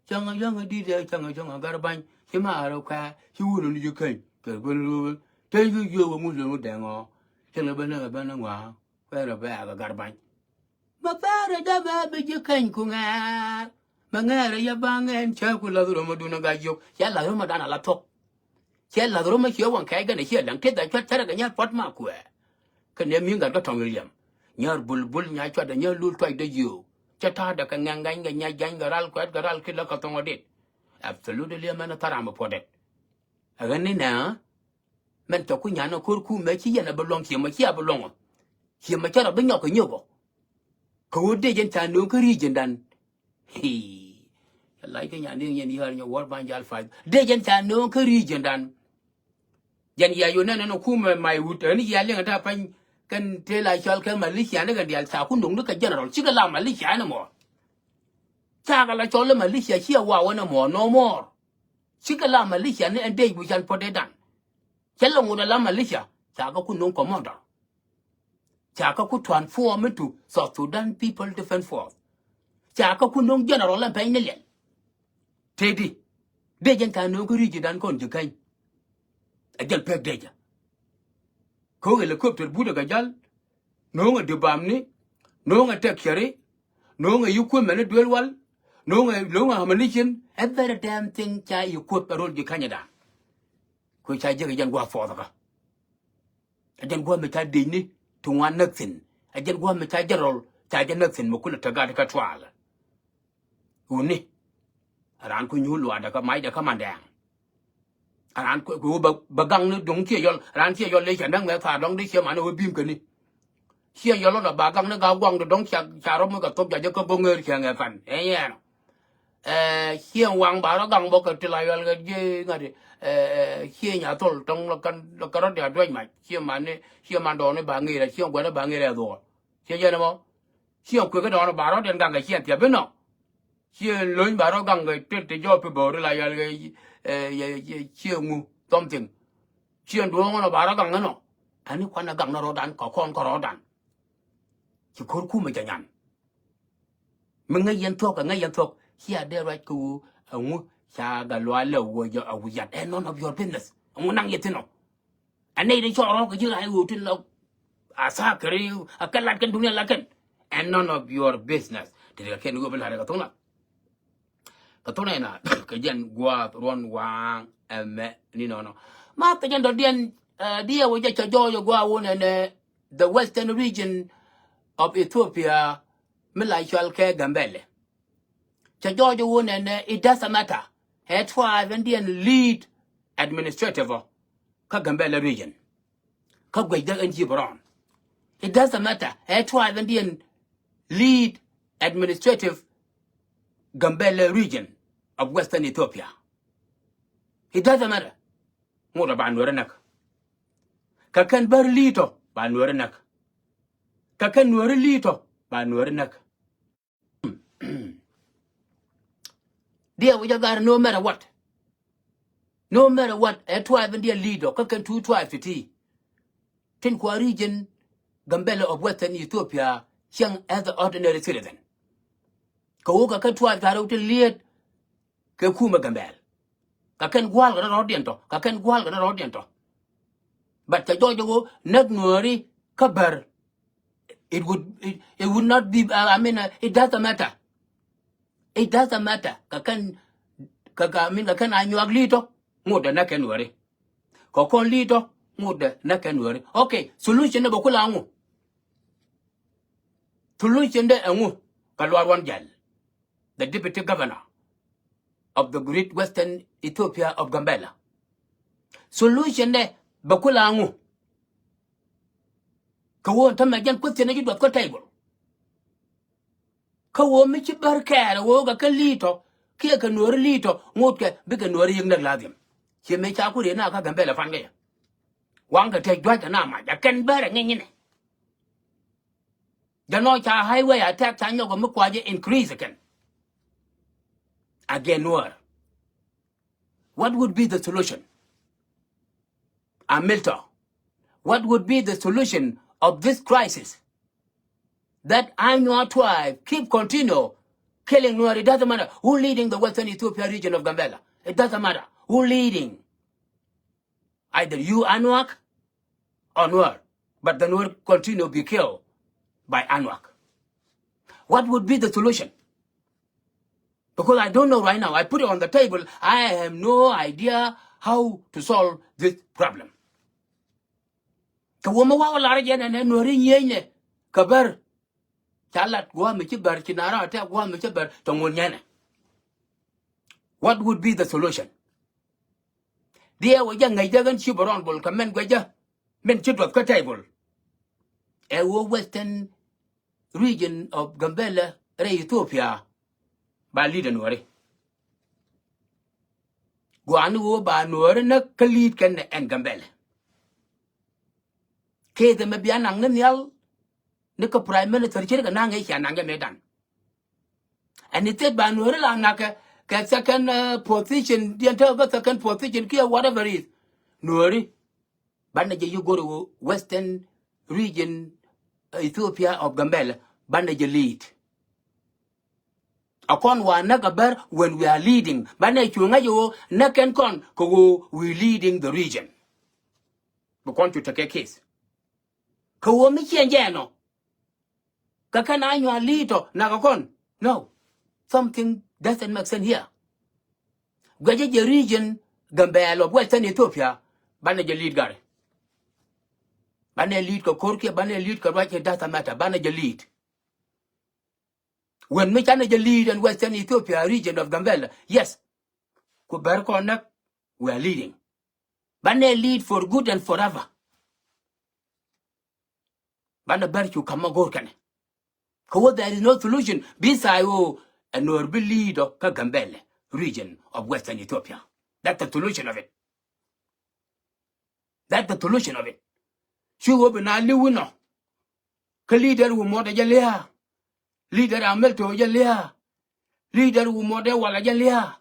Cäŋ a yäŋ a di̱t ɛ cäŋ a cäŋ a gar bany ci maar ɛ kuɛ ci wun ni ji̱ keny kɛ ben ruul. Te ji̱ jiök wä ŋut lon wä dɛŋ ɔ cäŋ a ben ɛ ben ɛ ŋua̱a̱. Kuɛɛrɛ bɛ a kɛ gar bany. Mɛ pɛɛrɛ dee bɛ bi ji̱ keny ku ŋɛɛr. Mɛ ŋɛɛrɛ yɛ baŋ ɛn cä ku lath romä dun a gac yök cɛ lath romä dan a la thok. Cɛ lath romä ciɛ waŋ kɛɛc gɛn a ciɛ laŋ teth a cuat thɛrɛ kɛ nyar puɔt ma kuɛ. Kɛ nɛ mi̱i̱ŋ gat kä tɔŋ i̱ liɛm. Nyar bulbul nya cuat a nyar lul tuac dee yio̱o̱k cɛ ta̱a̱dɛ kɛ ŋɛŋ ga̱ny kɛ nya ja̱ny kɛ ral kuɛt kɛ ral ki lä kɛ thoŋ a dit. Absolutely liɛm ɛn a thar ram a puɔt det. A ɣän ni nɛ. Mɛn cɛ ku nyan ɛ ko̱r kumɛ ci yɛn ɛ bi luɔ̱ŋ ciëmɔ ci a bi luɔ̱ŋɔ. Ciëmɔ cɛ rɔ bi nyɔk kɛ nyök ɔ. Kɛ ɣöö dee jɛn ca nööŋ kä regiondan. Hii. Cɛ lac kä nyan di̱i̱ŋ yɛn yäär nyɛ wäär ba̱ny jal fath dee jɛn ca nööŋ kä regiondan. Jɛn yia yo̱o̱ nɛn ɛn ɛ kumɛ may wut ɛn yia liɛŋ ɛ ta̱a̱ pa̱ny. Kɛn tëë la cɔl kɛ militia ni kɛn diaal ca ku no̱ŋ ni kɛ general cikɛ la militia ɛn ɛmɔ. Cakɛ la cɔl ɛ militia ciɛ wa wän ɛmɔ no more. Cikɛ la militia ni ɛn dee wi̱can puɔ̱t dee dan. Cɛ lɛ ŋot ala militia ca kɛ ku no̱o̱ŋ commander. Ca kɛ ku transform into South Sudan People Defense Force. Ca kɛ ku no̱o̱ŋ general ɛn pɛny ni liɛl. Tëëdi dee jɛn ca no̱o̱ŋ kä regiondan kɔn ji̱ käny. Ɛ jɛn pek dee jɛ. Kä helicopter butë kɛ jal. No̱o̱ŋ ɛ dibamni. No̱o̱ŋ ɛ tɛk cɛri. No̱o̱ŋ ɛ equipment ni duel wal. No̱o̱ŋ ɛ no̱o̱ŋ ɛ ammunition. Every damn thing ca equip ɛ rol ji̱ känyädan. Ku ca jek ɛ jɛn gua̱a̱th puɔth kä. Ɛ jɛn gua̱a̱th mi ca dicni ti ŋuan näk thi̱n. Ɛ jɛn gua̱a̱th mi ca jɛ rɔl ca jɛ näk thi̱n mi kulɛ te gat kä tual. Wuni. Raan ku nyuul luaadɛ kä macdɛ kä mandɛɛŋ. Raan ku bɛ gaŋni duŋ ciɛ yɔl raan ciɛ yɔl lec cɛ näk mɛ thaar dɔŋ di ciɛ man ɛ wä bi̱i̱m käni. Ciɛ yɔl ɣän ɔ ba gaŋni ga̱ guaŋdi dɔ̱ŋ ca rɔm mi kɛ thop ca jɛ kä bo̱ŋ ŋeer cɛ ŋɛ pan ɛ yɛn ɔ. Ɛ ciɛ waŋ ba rɔ gaŋ bɔ kɛ ti la yɔl kɛ ji̱ ŋa̱t ɛ ciɛ nya thol tɔŋ lɔ kɛn lɔ kɛ rɔ diaal duec mac ciɛ man ni ciɛ man dɔɔni ba ŋeer ɛ ciɛ guɛn ɛ ba ŋeer ɛ dhuɔɔr. Ciɛ jɛn ɛmɔ ciɛ kuek kä dɔɔni ba rɔ diɛn gaŋ kɛ ciɛ thiap bi nɔ. Ciɛ lony ba rɔ gaŋ kɛ tet ti jɔɔp pi bäär la yɔl kɛ ciɛ ŋu something. Ciɛ duɔ̱ɔ̱ŋ ɛnɔ ba rɔ gaŋ ɛnɔ. Ɛn ni kuan ɛ gaŋ ni rɔɔdan kɛ kɔn kä rɔɔdan. Ci ko̱r kumɛ jɛ nyan. Mi ŋäc yɛn thuɔ̱k ɛ ŋäc yɛn thuɔ̱k cia dee ruac kɛ wu ɛŋu ca Gatluak lɛ wu jɛ ɛ wu yat ɛ none of your business ɛŋu naŋ yɛ thi̱n ɔ. Ɛ nɛy ti cɔɔr rɔ̱k kɛ ji̱ rac wu ti lɔ a tha̱a̱ kɛ ri a kɛ lat kɛn dunia lat kɛn ɛ none of your business. Ti ti kɛ kɛn wu bi lat ɛ kɛ thuŋ nath. Kɛ thunɛ na kɛ jɛn gua̱a̱th ruɔ̱n waaŋ ɛmɛ ni nɔnɔ. Ma kɛ jɛn dɔ̱diɛn, eh, diɛ wä jɛ cɛ jɔɔc ɛ gua̱a̱ wun ɛnɛ the western region of Ethiopia mi la cɔal kɛ Gambɛlɛ. Cɛ jɔɔc ɛ wun ɛnɛ, it doesn't matter. Ɛ tribe ɛn diɛn lead administrative ɔ kä Gambɛlɛ region. Kä guecdä ɛn ji̱ bɛ rɔɔn. It doesn't matter. Ɛ tribe ɛn diɛn lead administrative Gambɛlɛ region of western Ethiopia. It doesn't matter. Ŋot ɔ ba nuɔri näk. Kä kɛn bär li̱i̱tɔ ba nuɔri näk. Kä kɛn nuɔri li̱i̱tɔ ba nuɔri näk. Diɛ wä jɛ gar no matter what. No matter what, ɛ tribe in diɛ lead ɔ kä kɛn two tribe ti ti. Tin kua region Gambɛlɛ of western Ethiopia cieŋ as the ordinary citizen. Kɛ wä kɛ kɛn tribe ta̱rɛ wä tin liet kɛ kumɛ Gambɛl. Kä kɛn gua̱a̱l kɛ rɔ̱diɛn tɔ, kä kɛn gua̱a̱l kɛ rɔ̱diɛn tɔ. But cɛ jɔɔc jɛ wä näk nuɔri kä bär. It would, it, it would not be, uh, I mean, uh, it doesn't matter. It doesn't matter. Kä kɛn, kä, kä, I mean, kä kɛn a nyuak li̱i̱tɔ ŋot dɛ näk kɛn nuɔri. Kä kɔn li̱i̱tɔ ŋot dɛ näk kɛn nuɔri. Okay, solution dɛ bɛ kula ŋu. Solution dɛ ɛŋu? Kä luar wan jal, the deputy governor of the great western Ethiopia of Gambela. Solution dɛ bɛ kula ŋu? Kä wä tämɛ jɛn question ni ci duɔth kä table. Kä wä mi ci bär kɛɛr wä kä kä li̱i̱tɔ kiɛ kɛ nuɔri li̱i̱tɔ ŋot kɛ bikɛ nuɔri yik näk ladhiam. Ci mi ca ku ri na kä Gambela pan kɛ yɛ. Waŋ kɛ tɛc duac kɛ na mac a kɛn bär a ŋi̱ny inɛ. Jɛ nɔ ca highway attack ca nyɔk mi kua jɛ increase kɛn. Again nuɔr. What would be the solution? Amiltɔ, what would be the solution of this crisis? That Anyuak tribe keep continue killing Nuer. It doesn't matter who leading the western Ethiopia region of Gambela. It doesn't matter who leading. Either you Anyuak or Nuer. But the Nuer continue be killed by Anyuak. What would be the solution? Because I don't know right now. I put it on the table. I have no idea how to solve this problem. Kɛ wä mi wa̱a̱ wä lar jɛ nɛ nɛ nuɔ̱ri nyieenyɛ kɛ bär. Ca lat gua̱a̱ mi ci bär ci na ra̱a̱ tɛk gua̱a̱ mi ci bär tɔ ŋun nyɛnɛ. What would be the solution? Diɛ wä jɛ ŋäc dee ɣän ci bɛ rɔn bol kɛ mɛn guɛcä min ci duɔth kä table. Ɛ wä western region of Gambela rɛy Ethiopia ba lead ɛ nuɔri. Gua̱a̱ni wä ba nuɔri näk kä lead kɛn ɛ ɛn Gambela. Keth ɛmɛ bia naŋ ni nhial ni kä prime minister ci ri kɛ naŋ ɛ cia naŋ jɛ mëë dan. Ɛn ni thiet ba nuɔri la naŋ kɛ kɛ second, uh, position diɛn tekɛ kä second position kiɛ whatever is nuɔri. Banɛ jɛ yi go̱r western region, uh, Ethiopia of Gambela, banɛ jɛ lead. A kɔn wa näk a bär when we are leading. Banɛ cu ŋa̱c a wä näk kɛn kɔn kɛ wä we leading the region. Bi kɔn cu tekɛ case. Kɛ wä mi ciɛn jɛ ɛnɔ. Kä kɛn Anyuak lead tɔ nak a kɔn. No. Something doesn't make sense here. Guɛcä jɛ region Gambela of western Ethiopia, banɛ jɛ lead gari. Banɛ lead kɛ ko̱r kiɛ, banɛ lead kɛ ruac, it doesn't matter. Banɛ jɛ lead. When mi canɛ jɛ lead in western Ethiopia region of Gambela, yes. Ku bär kɔn näk, we are leading. Banɛ lead for good and forever. Banɛ bär cu ka̱m ma go̱o̱r kɛnɛ. Kɛ wä there is no solution. Bi tha̱a̱ ɣöö ɛ nuɔ̱ɔ̱r bi lead ɔ kä Gambela region of western Ethiopia. That's the solution of it. That's the solution of it. Cu ɣöö bi na li̱w inɔ. Kä leader wu mɔt ɛ jɛ lia̱a̱. Leader Amɛl Tɔ̱ jɛ lia̱a̱. Leader wu mɔt ɛ walɛ jɛ lia̱a̱.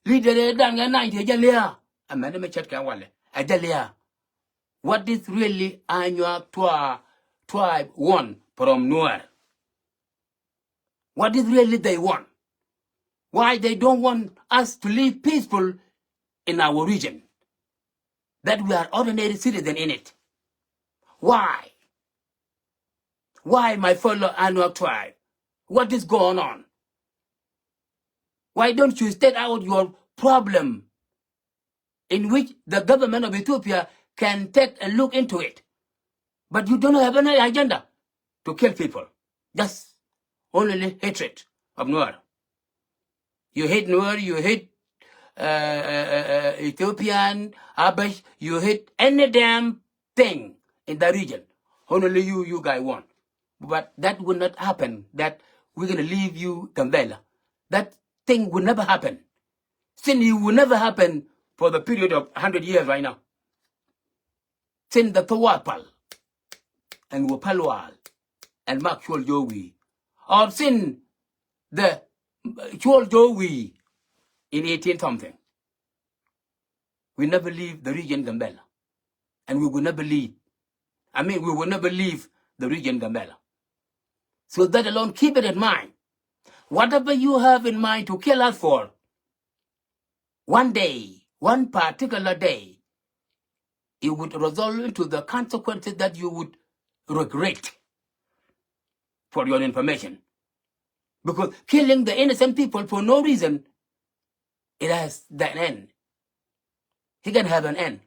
Leader ɛ dan kɛ nany ti jɛ lia̱a̱. Ɛmɛn mi cɛt kɛ walɛ ɛ jɛ lia̱a̱. What is really Anyuak tri-, tribe want from Nuer? What is really they want? Why they don't want us to live peaceful in our region? That we are ordinary citizen in it. Why? Why, my fellow Anyuak tribe? What is going on? Why don't you state out your problem in which the government of Ethiopia can take a look into it? But you don't have any agenda to kill people. Just only hatred of Nuer. You hate Nuer, you hate uh, uh, uh, uh, Ethiopian, Abash, you hate any damn thing in that region. Only you, you guys want. But that will not happen, that we're gonna leave you Gambela. That thing will never happen. Since it will never happen for the period of hundred years right now. Since the Thawapal and Wapalwal and Mark Chol Jowi, or since the Chol Jowi in eighteen something. We never leave the region Gambela. And we will never leave. I mean, we will never leave the region Gambela. So that alone, keep it in mind. Whatever you have in mind to kill us for, one day, one particular day, it would result into the consequences that you would regret. For your information. Because killing the innocent people for no reason, it has an end. He can have an end.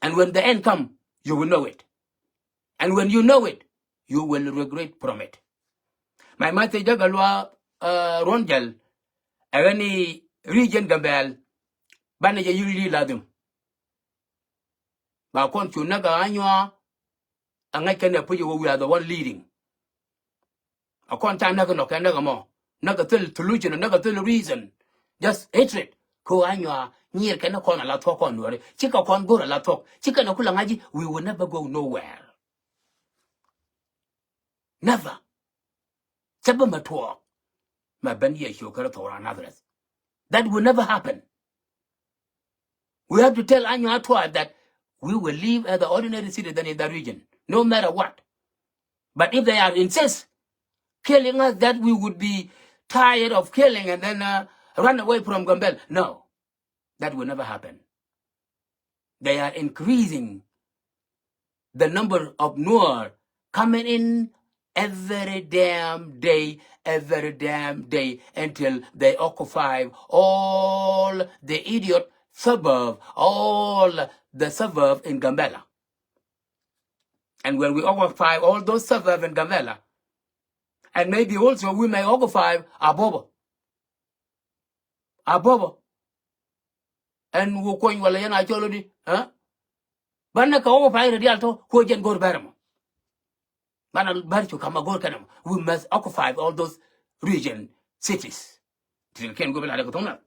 And when the end come, you will know it. And when you know it, you will regret from it. My message, Jagalwa uh, Ronjal, any region Gambel, banna jɛ yik lead la them. Ba kɔn cu näk a Anywa, a ŋäc kɛn ɛ puc ɛ wä, we are the one leading. A kɔn ca näk nɔ kɛ näk mɔ. Näk a thil solution, näk a thil reason. Just hatred. Ko Anywa nyier kɛn kɔn a la thuɔk kɔn Nuɔri. Cikɛ kɔn go̱r a la thuɔk. Cikɛ nɔ kula ŋa̱ci, we will never go nowhere. Never. Cä bä mɛ tuɔɔk. Mɛ ben Yecu Kritho ran Nazareth. That will never happen. We have to tell Anywa tribe that we will live as the ordinary citizen in that region, no matter what. But if they are insist killing us, that we would be tired of killing and then uh, run away from Gambel. No, that will never happen. They are increasing the number of Nuer coming in every damn day, every damn day, until they occupy all the idiot suburb, all the suburb in Gambela. And when we occupy all those suburbs in Gambela, and maybe also we may occupy Abobo. Abobo. Ɛn wä kuɔny wala yɛn a cɔl odi. Banɛ kɛ occupy rɛ dial tɔ kuɔ jɛn go̱r bɛrɛ mɔ. Banɛ bɛr cu kama go̱r kɛnɛ mɔ. We must occupy all those region cities. Ti kɛn go̱r bɛ la de kɛ thoŋ na.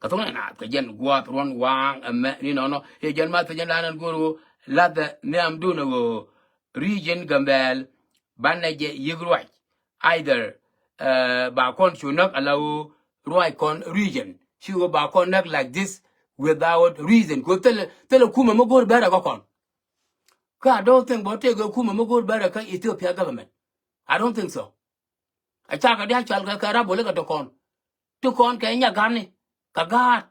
Kɛ thoŋ na kɛ jɛn guath ruɔn waŋ ɛmɛ ni nɔnɔ. Yɛ jɛn ma thɛ jɛn la nɛn go̱r wä la the nhiam dun wä region Gambel. Banɛ jɛ yik ruac. Either uh, ba kɔn cu näk ala wä ruac kɔn region. Ci wä ba kɔn näk like this without reason. Ko thilɛ thilɛ kumɛ mɛ go̱r bɛrɛ kɛ kɔn. Ka I don't think bɔ tëëk kumɛ mɛ go̱r bɛrɛ kä Ethiopia government. I don't think so. A cakɛ dia cual kɛ kɛ rabol kɛ tɔ kɔn. Ti kɔn kɛ nyagani kɛ gaat.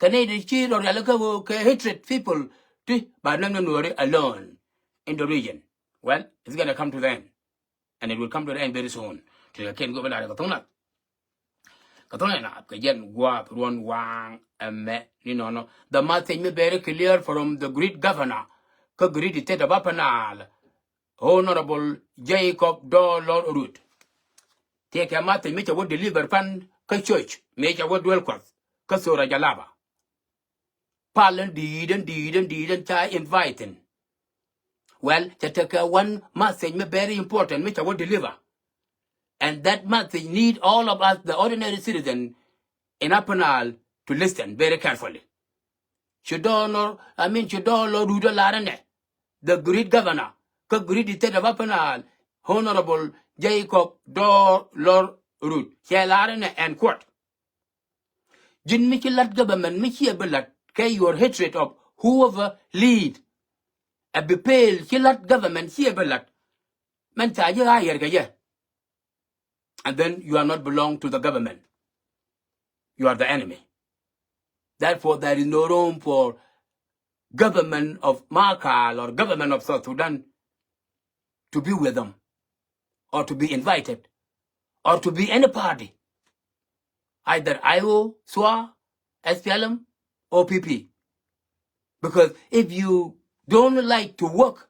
Kɛ nɛy ti ci rɔ rialikä kɛ hatred people ti ba näk ni Nuɔri alone in the region. Well, it's gonna come to the end. And it will come to the end very soon. Ti kɛ kɛn go̱o̱p in da̱rɛ kɛ thoŋ nath. Kɛ thoŋ nath kɛ jɛn guath ruɔn waŋ ɛmɛ ni nɔnɔ. The message mi very clear from the great governor kä great state of Upper Nile, Honorable Jacob Dolor Ruth. Tiɛ kɛ message mi cɛ wä deliver pan kä church mi cɛ wä duel kuath kä Sora Jalaba. Pal in di̱i̱t in di̱i̱t in di̱i̱t in ca invite in. Well, cɛ tekɛ one message mi very important mi cɛ wä deliver. And that message need all of us, the ordinary citizen in Upper Nile, to listen very carefully. Ci Dolor, I mean, ci Dolor Ruth ɛ lar ɛnɛ. The great governor kä great state of Upper Nile, Honorable Jacob Dolor Ruth. Cɛ lar ɛnɛ and quote. Ji̱n mi ci lat government mi ciɛ bi lat kɛ your hatred of whoever lead. A bi peel ci lat government ciɛ bi lat. Mɛn ca ji̱ a yɛr kɛ jɛ. And then you are not belong to the government. You are the enemy. Therefore, there is no room for government of Makal or government of South Sudan to be with them or to be invited or to be any party. either I O, SSOA, S P L M, or P P. Because if you don't like to work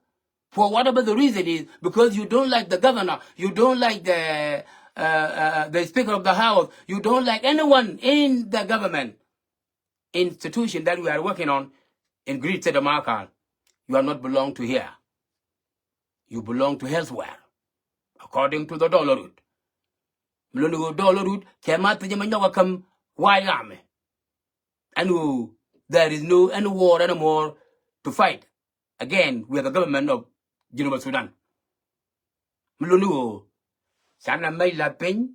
for whatever the reason is, because you don't like the governor, you don't like the, uh, uh, the Speaker of the House, you don't like anyone in the government institution that we are working on in Greater State of Malakal, you are not belong to here. You belong to elsewhere, according to the Dɔlɔ Rut. Mi luni ɣöö Dɔlɔ Rut cɛ ma thiec mi nyɔk a käm White Army. Ɛn ɣöö there is no any war anymore to fight again with the government of Junub Sudan. Mi luni ɣöö canɛ mec la̱t piny,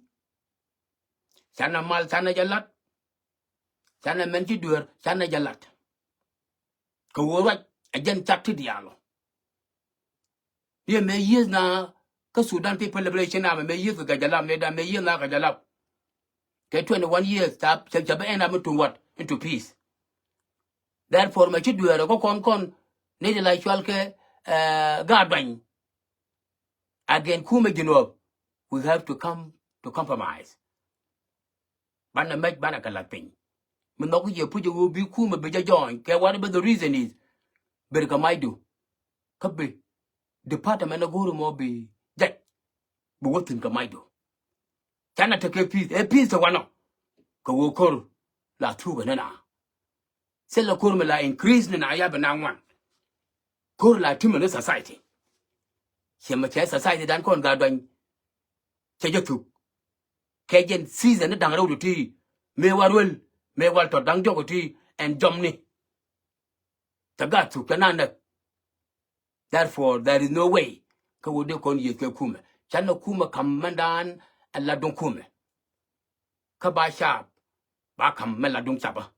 canɛ mal canɛ jɛ la̱t, canɛ mɛn ci dueer canɛ jɛ la̱t. Kɛ ɣöö ruac ɛ jɛn cak ti diaal ɔ. Riɛ mëë yieth na kä Sudan People Liberation Army, mëë yieth kɛ Gajalap, mëë da mëë yieth na Gajalap. Kɛ twenty one years ca, ca, ca bä end up into what? Into peace. Therefore mɛ ci dueer ɛ kä kɔn kɔn ni di la cual kɛ, eh, Gatduany. Again, kumɛ Junub, we have to come to compromise. Banɛ mec banɛ kɛ la̱t piny. Mi nhɔk yɛ puc ɛ ɣöö bi kumɛ bi jɛ join kɛ whatever the reason is. Ber kɛ macdu. Kä bi department ɛ go̱o̱ri mɔ bi jɛc. Bi wä thi̱n kɛ macdu. Canɛ tekɛ peace, ɛ peace te wanɔ. Kɛ ɣöö ko̱r la thuk ɛ ni na. Thilɛ ko̱r mi la increase ni na ya bi na ŋuan. Ko̱r la timɛ ni society. Ciɛ mi cɛ society dan kɔn Gatduany. Cɛ jɛ thuk. Kɛ jɛn season ni da̱ŋ rɛw ti ti. Mëë wal ruel, mëë wal tɔt da̱ŋ jɔk ti ɛn jɔmni. Cɛ gat thuk cɛ na näk. Therefore there is no way kä wä dee kɔn yieth kɛ kumɛ. Canɛ kumɛ ka̱m mɛndan ɛ la duŋ kumɛ. Kä ba cap ba ka̱m mɛ la duŋ capä.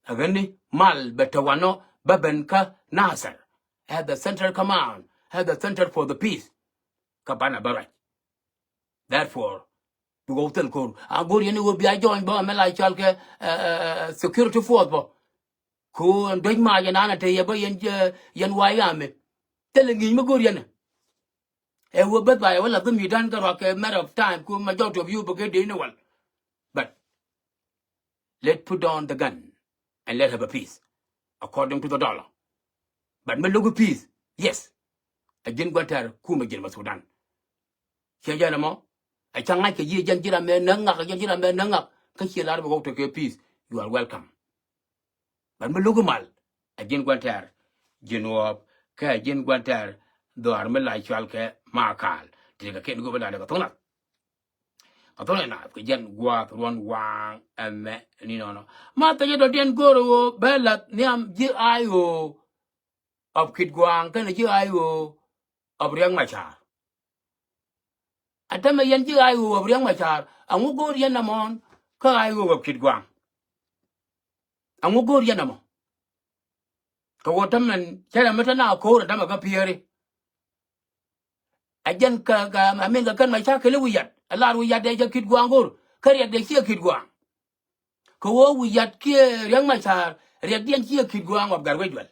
Ɛ ɣän ni mal bɛ te wanɔ bä ben kä Nasir. As the central command, as the center for the peace. Kä banɛ bä ruac. Therefore bi ɣɔw thil ko̱r a go̱r yɛn i̱ ɣöö bia join bä mɛ la cɔal kɛ, eh, eh, eh, security force bä. Ko̱r ɛn duec ma yɛn an a te yɛ bä yɛn, eh, yɛn White Army. Thilɛ ŋi̱i̱c mi go̱r yɛn ɛ ɣöö beth ba yɛ wä la dhim yi̱dan kä ruak kɛ matter of time ku majority of you bä kɛ dee ni wal. But let put down the gun and let have a peace according to the dollar. But mi lo̱k peace, yes. A ji̱n gua̱n tɛr kumɛ ji̱n ma Sudan. Ciɛ jɛn ɛmɔ a ca ŋa̱c kɛ yiëë jɛn ji̱n amɛ näk ŋak, jɛn ji̱n amɛ näk ŋak. Kä ciɛ lar bi ɣɔk tekɛ peace, you are welcome. But mi lo̱k mal a ji̱n gua̱n tɛr ji̱n ɣɔɔp kɛ a ji̱n gua̱n tɛr dhɔaar mi la cual kɛ Makal. Ti kɛ ken go̱o̱p in la dee kɛ tho̱k nath. Kɛ thon ina kɛ jɛn gua̱a̱th ruɔ̱n waaŋ ɛmɛ ni nɔnɔ. Ma thecɛ dɔ̱diɛn go̱o̱r ɣöö bɛ la̱th nhiam ji̱ I O of Kitgwang kɛnɛ ji̱ I O of Riek Machar. A tämɛ yɛn ji̱ I O of Riek Machar, aŋu go̱o̱r yɛn ɛmɔn kä I O of Kitgwang? Aŋu go̱o̱r yɛn ɛmɔ? Kɛ ɣöö tämɛ cɛ rɛ mi te na ko̱o̱r ɛ tämɛ kä Pieri. A jɛn kä, kä, I mean, kä kɛn Machar kɛ li Wi̱i̱ Yat. A lar Wi̱i̱ Yat dee jɛ Kitgwang go̱r. Kä Riɛk dee ciɛ Kitgwang. Kɛ ɣöö Wi̱i̱ Yat kiɛ Riɛk Machar, Riɛkdiɛn ciɛ Kitgwang of Gatwec Dual.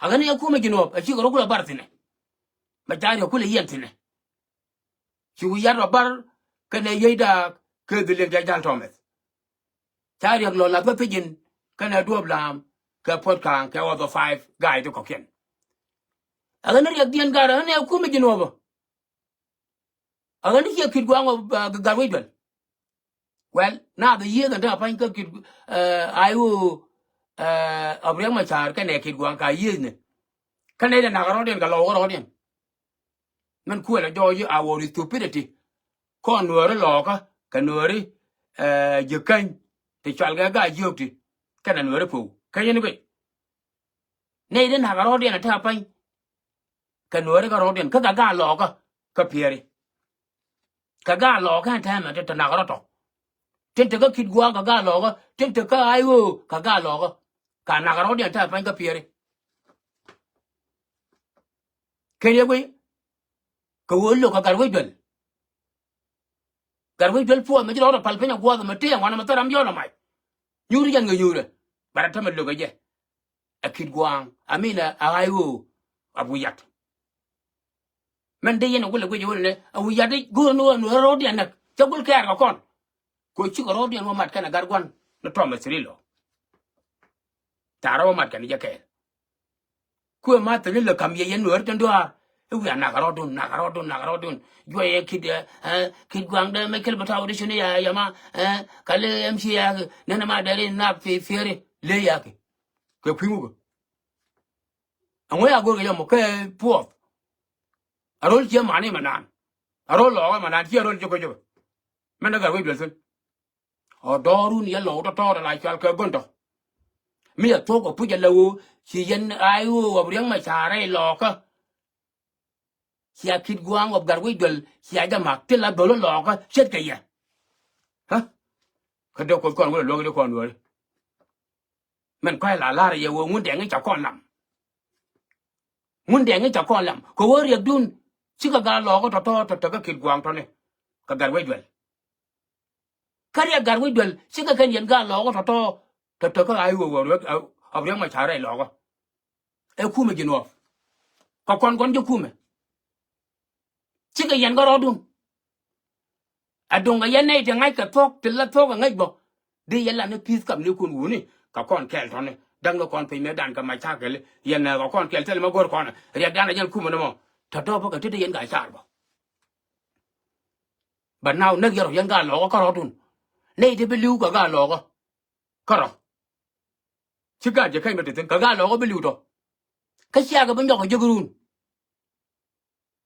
A ɣän ni a kumɛ Jinub, a cikɛ rɔ kulɛ bar thi̱nɛ. Machar yɛ kulɛ yiɛn thi̱nɛ. Ci Wi̱i̱ Yat rɔ bar kɛnɛ yiey daak kɛ dhil liŋ jɛ jal Thomas. Ca Riɛk lɔ lath kä Pijin kɛnɛ Duɔ̱ɔ̱p Laam kɛ Puɔt Ka̱a̱ŋ kɛ ɣɔth ɔ five guy ti kɔ̱kiɛn. A ɣän ni Riɛkdiɛn gar a ɣän ni a kumɛ Jinub ɔ. A ɣän ni ciɛ Kitgwang ɔ, uh, Gatwec Dual. Well, na the year kɛn te a pa̱ny kä Kit, uh, I O, uh, of Riɛk Machar kɛnɛ Kitgwang ka year ni. Kɛnɛ dee nak rɔ̱diɛn kɛ lɔw kä rɔ̱diɛn. Min kuɛl a jɔɔc a wä ri stupidity. Kɔn Nuääri lɔɔkä kɛ Nuääri, eh, ji̱ käny ti cual kɛ Gaa-jiök ti kɛnɛ Nuääri Pow. Kä yɛn guic. Nɛy ti nak a rɔ̱diɛn a te a pa̱ny kɛ Nuääri kä rɔ̱diɛn kä kɛ Gaa lɔɔkä kä Pieri. Kɛ Gaa lɔɔkä ɛn tɛmɛ ti te nak rɔ̱ tɔ. Tin te kä Kitgwang kɛ Gaa lɔɔkä, tin te kä I O kɛ Gaa lɔɔkä. Ka nak a rɔ̱diɛn te a pa̱ny kä Pieri. Ken yɛ guic kɛ ɣöö lo̱k kɛ Gatwec Dual. Gatwec Dual puɔth mɛ ji̱ lɔk rɔ pal piny a gua̱a̱th mɛ tëë ŋuan mɛ thäram yɔn a mac. Nyuuri jɛn kɛ nyuurɛ. Bɛ rɛ tämɛ lo̱k kɛ jɛ. Ɛ Kitgwang, I mean, ɛ, ɛ I O of Wi̱i̱ Yat. Mɛn dee yɛn ɛ wulɛ guic ɛ wulɛ nɛ ɛ Wi̱i̱ Yat i̱ go̱o̱r ni ɣöö Nuääri rɔ̱diɛn näk. Cä gul kɛɛr kɛ kɔn. Kɛ cikɛ rɔɔdiɛn wä mat kɛnɛ gat gua̱n ni Thomas Cirillo. Ta̱a̱ rɔ wä mat kɛnɛ jɛ kɛɛl. Kuɛ ma thil ilɛ kam yɛ yɛn nuɔ̱ɔ̱ri tin duaar. I̱ wiaa nak rɔɔdun, nak rɔɔdun, nak rɔɔdun. Juɔyɛ kit ɛ kit gua̱a̱ŋdɛ mɛ kɛl bɛ tɔw di cuni ya yama. Ɛ kali M C ya ki nɛnɛ ma dɛri nak fi fieri le ya ki. Kɛ kui̱ wukɛ. Ɛŋu ya go̱rkɛ yɛ mɔ kɛ puɔth. A ro̱l ciɛ mani mɛ naan. A ro̱l lɔɔkä mɛ naan ciɛ a ro̱l jokɛ jokɛ. Mɛn ni gat wec duel thi̱n. Ɔ dɔɔrun yɛ lɔw tɔtɔɔt ala cual kɛ go̱n tɔ. Mi yɛ thuɔ̱k ɛ puc ala ɣöö ci yɛn ay ɣöö ɣɔp riäŋ mɛ ca̱rɛ ilɔɔkä. Cia kit gua̱a̱ŋ ɣɔp gat wec duel cia jɛ mak ti la dhol ilɔɔkä ce̱tkɛ yɛ. Kä dee kuoth kɔn wä luäk di kɔn wä. Mɛn kɔc la la̱r yɛ wee ŋun dɛŋ i̱ ca kɔn lam. Ŋun dɛŋ i̱ ca kɔn lam kɛ wee riɛkdun. Cikɛ gat lɔɔkä tɔ̱tɔ̱ tɔ̱tɔ̱ kä kit gua̱a̱ŋ tɔ̱ni. Kɛ gat wec duel. Kä riɛk gat wec duel cikɛ kɛn yɛn gat lɔɔkä tɔ̱tɔ̱. Tɔ̱tɔ̱ kä a i̱ wee wä riɛk a riɛk ma ca rɛy lɔɔkä. Ɛ kumɛ ji̱ nuɔɔk. Kɛ kɔn kɔn ji̱ kumɛ. Cikɛ yɛn kä rɔɔdun. Ɛ duŋ kɛ yɛn nɛy ti ŋa̱ckɛ thuɔ̱k ti la thuɔ̱k ɛ ŋäc bä. Di yɛn la ni pi̱i̱th kam ni kun wuni kɛ kɔn kɛɛl tɔ̱ni. Da̱ŋ ni kɔn piny mëë dan kɛ mac cakɛli yɛn nɛ kɛ kɔn kɛɛl thilɛ mɛ go̱r kɔn. Riɛkdan ɛ yɛn kumɛ ni mɔ. Tɔ̱tɔ̱ bä kɛ ti di yɛn gaa car bä. But now näk yɛn rɔ yɛn gaa lɔɔkä kä rɔɔdun. Nɛy ti bi li̱w kɛ gaa lɔɔkä. Kä rɔ. Ci gat jɛ keny bä ti thi̱n kɛ gaa lɔɔkä bi li̱w tɔ. Kä ciakɛ bi nyɔk kɛ jek run.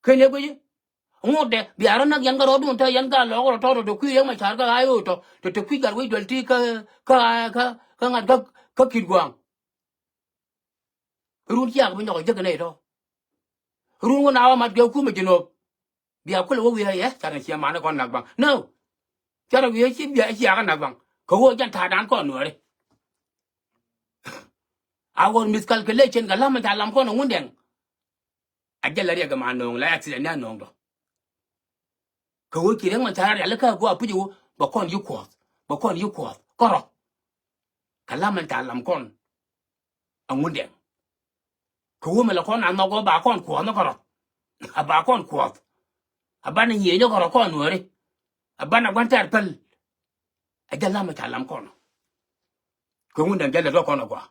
Ken yɛ guici. Ŋotdɛ bia rɔ näk yɛn kä rɔɔdun te yɛn gaa lɔɔkä rɔ tɔ̱ tɔ te kui̱ yɛn ma ca̱r kä ɣa̱a̱c ɣöö tɔ te te kui̱ gat wec duel ti kä kä kä kä ŋa̱t kä kä ki̱t gua̱a̱ŋ. Run ciakɛ bi nyɔk kɛ jek kɛ nɛy tɔ. Run wä na wä mat kɛ kumɛ ji̱ nööp. Bia kulɛ wä wiee yɛ carɛ ciɛ mani kɔn nak baŋ no. Carɛ wiee ci bia ciakä nak baŋ kɛ wä jɛn ta̱a̱dan kɔn nuɔri. A wä miscalculation kɛ lam ca lam kɔn a ŋundɛŋ. A jɛ la riɛk ma no̱o̱ŋ la accident ni a no̱o̱ŋ dɔ. Kɛ wä ci riɛk ma ca rial kä gua puc wä bɛ kɔn yi kuɔth bɛ kɔn yi kuɔth kɔrɔ. Kɛ lam ca lam kɔn. A ŋundɛŋ. Kɛ wä mi la kɔn a nhɔk wä ba kɔn kuɔth ni kɔrɔ. A ba kɔn kuɔth. A banɛ nyiee ni kɔrɔ kɔn nuɔri. A banɛ gua̱n tɛr päl. A jɛ lam ca lam kɔn. Kɛ ŋundɛŋ jɛ lɛ rɔ kɔn a gua.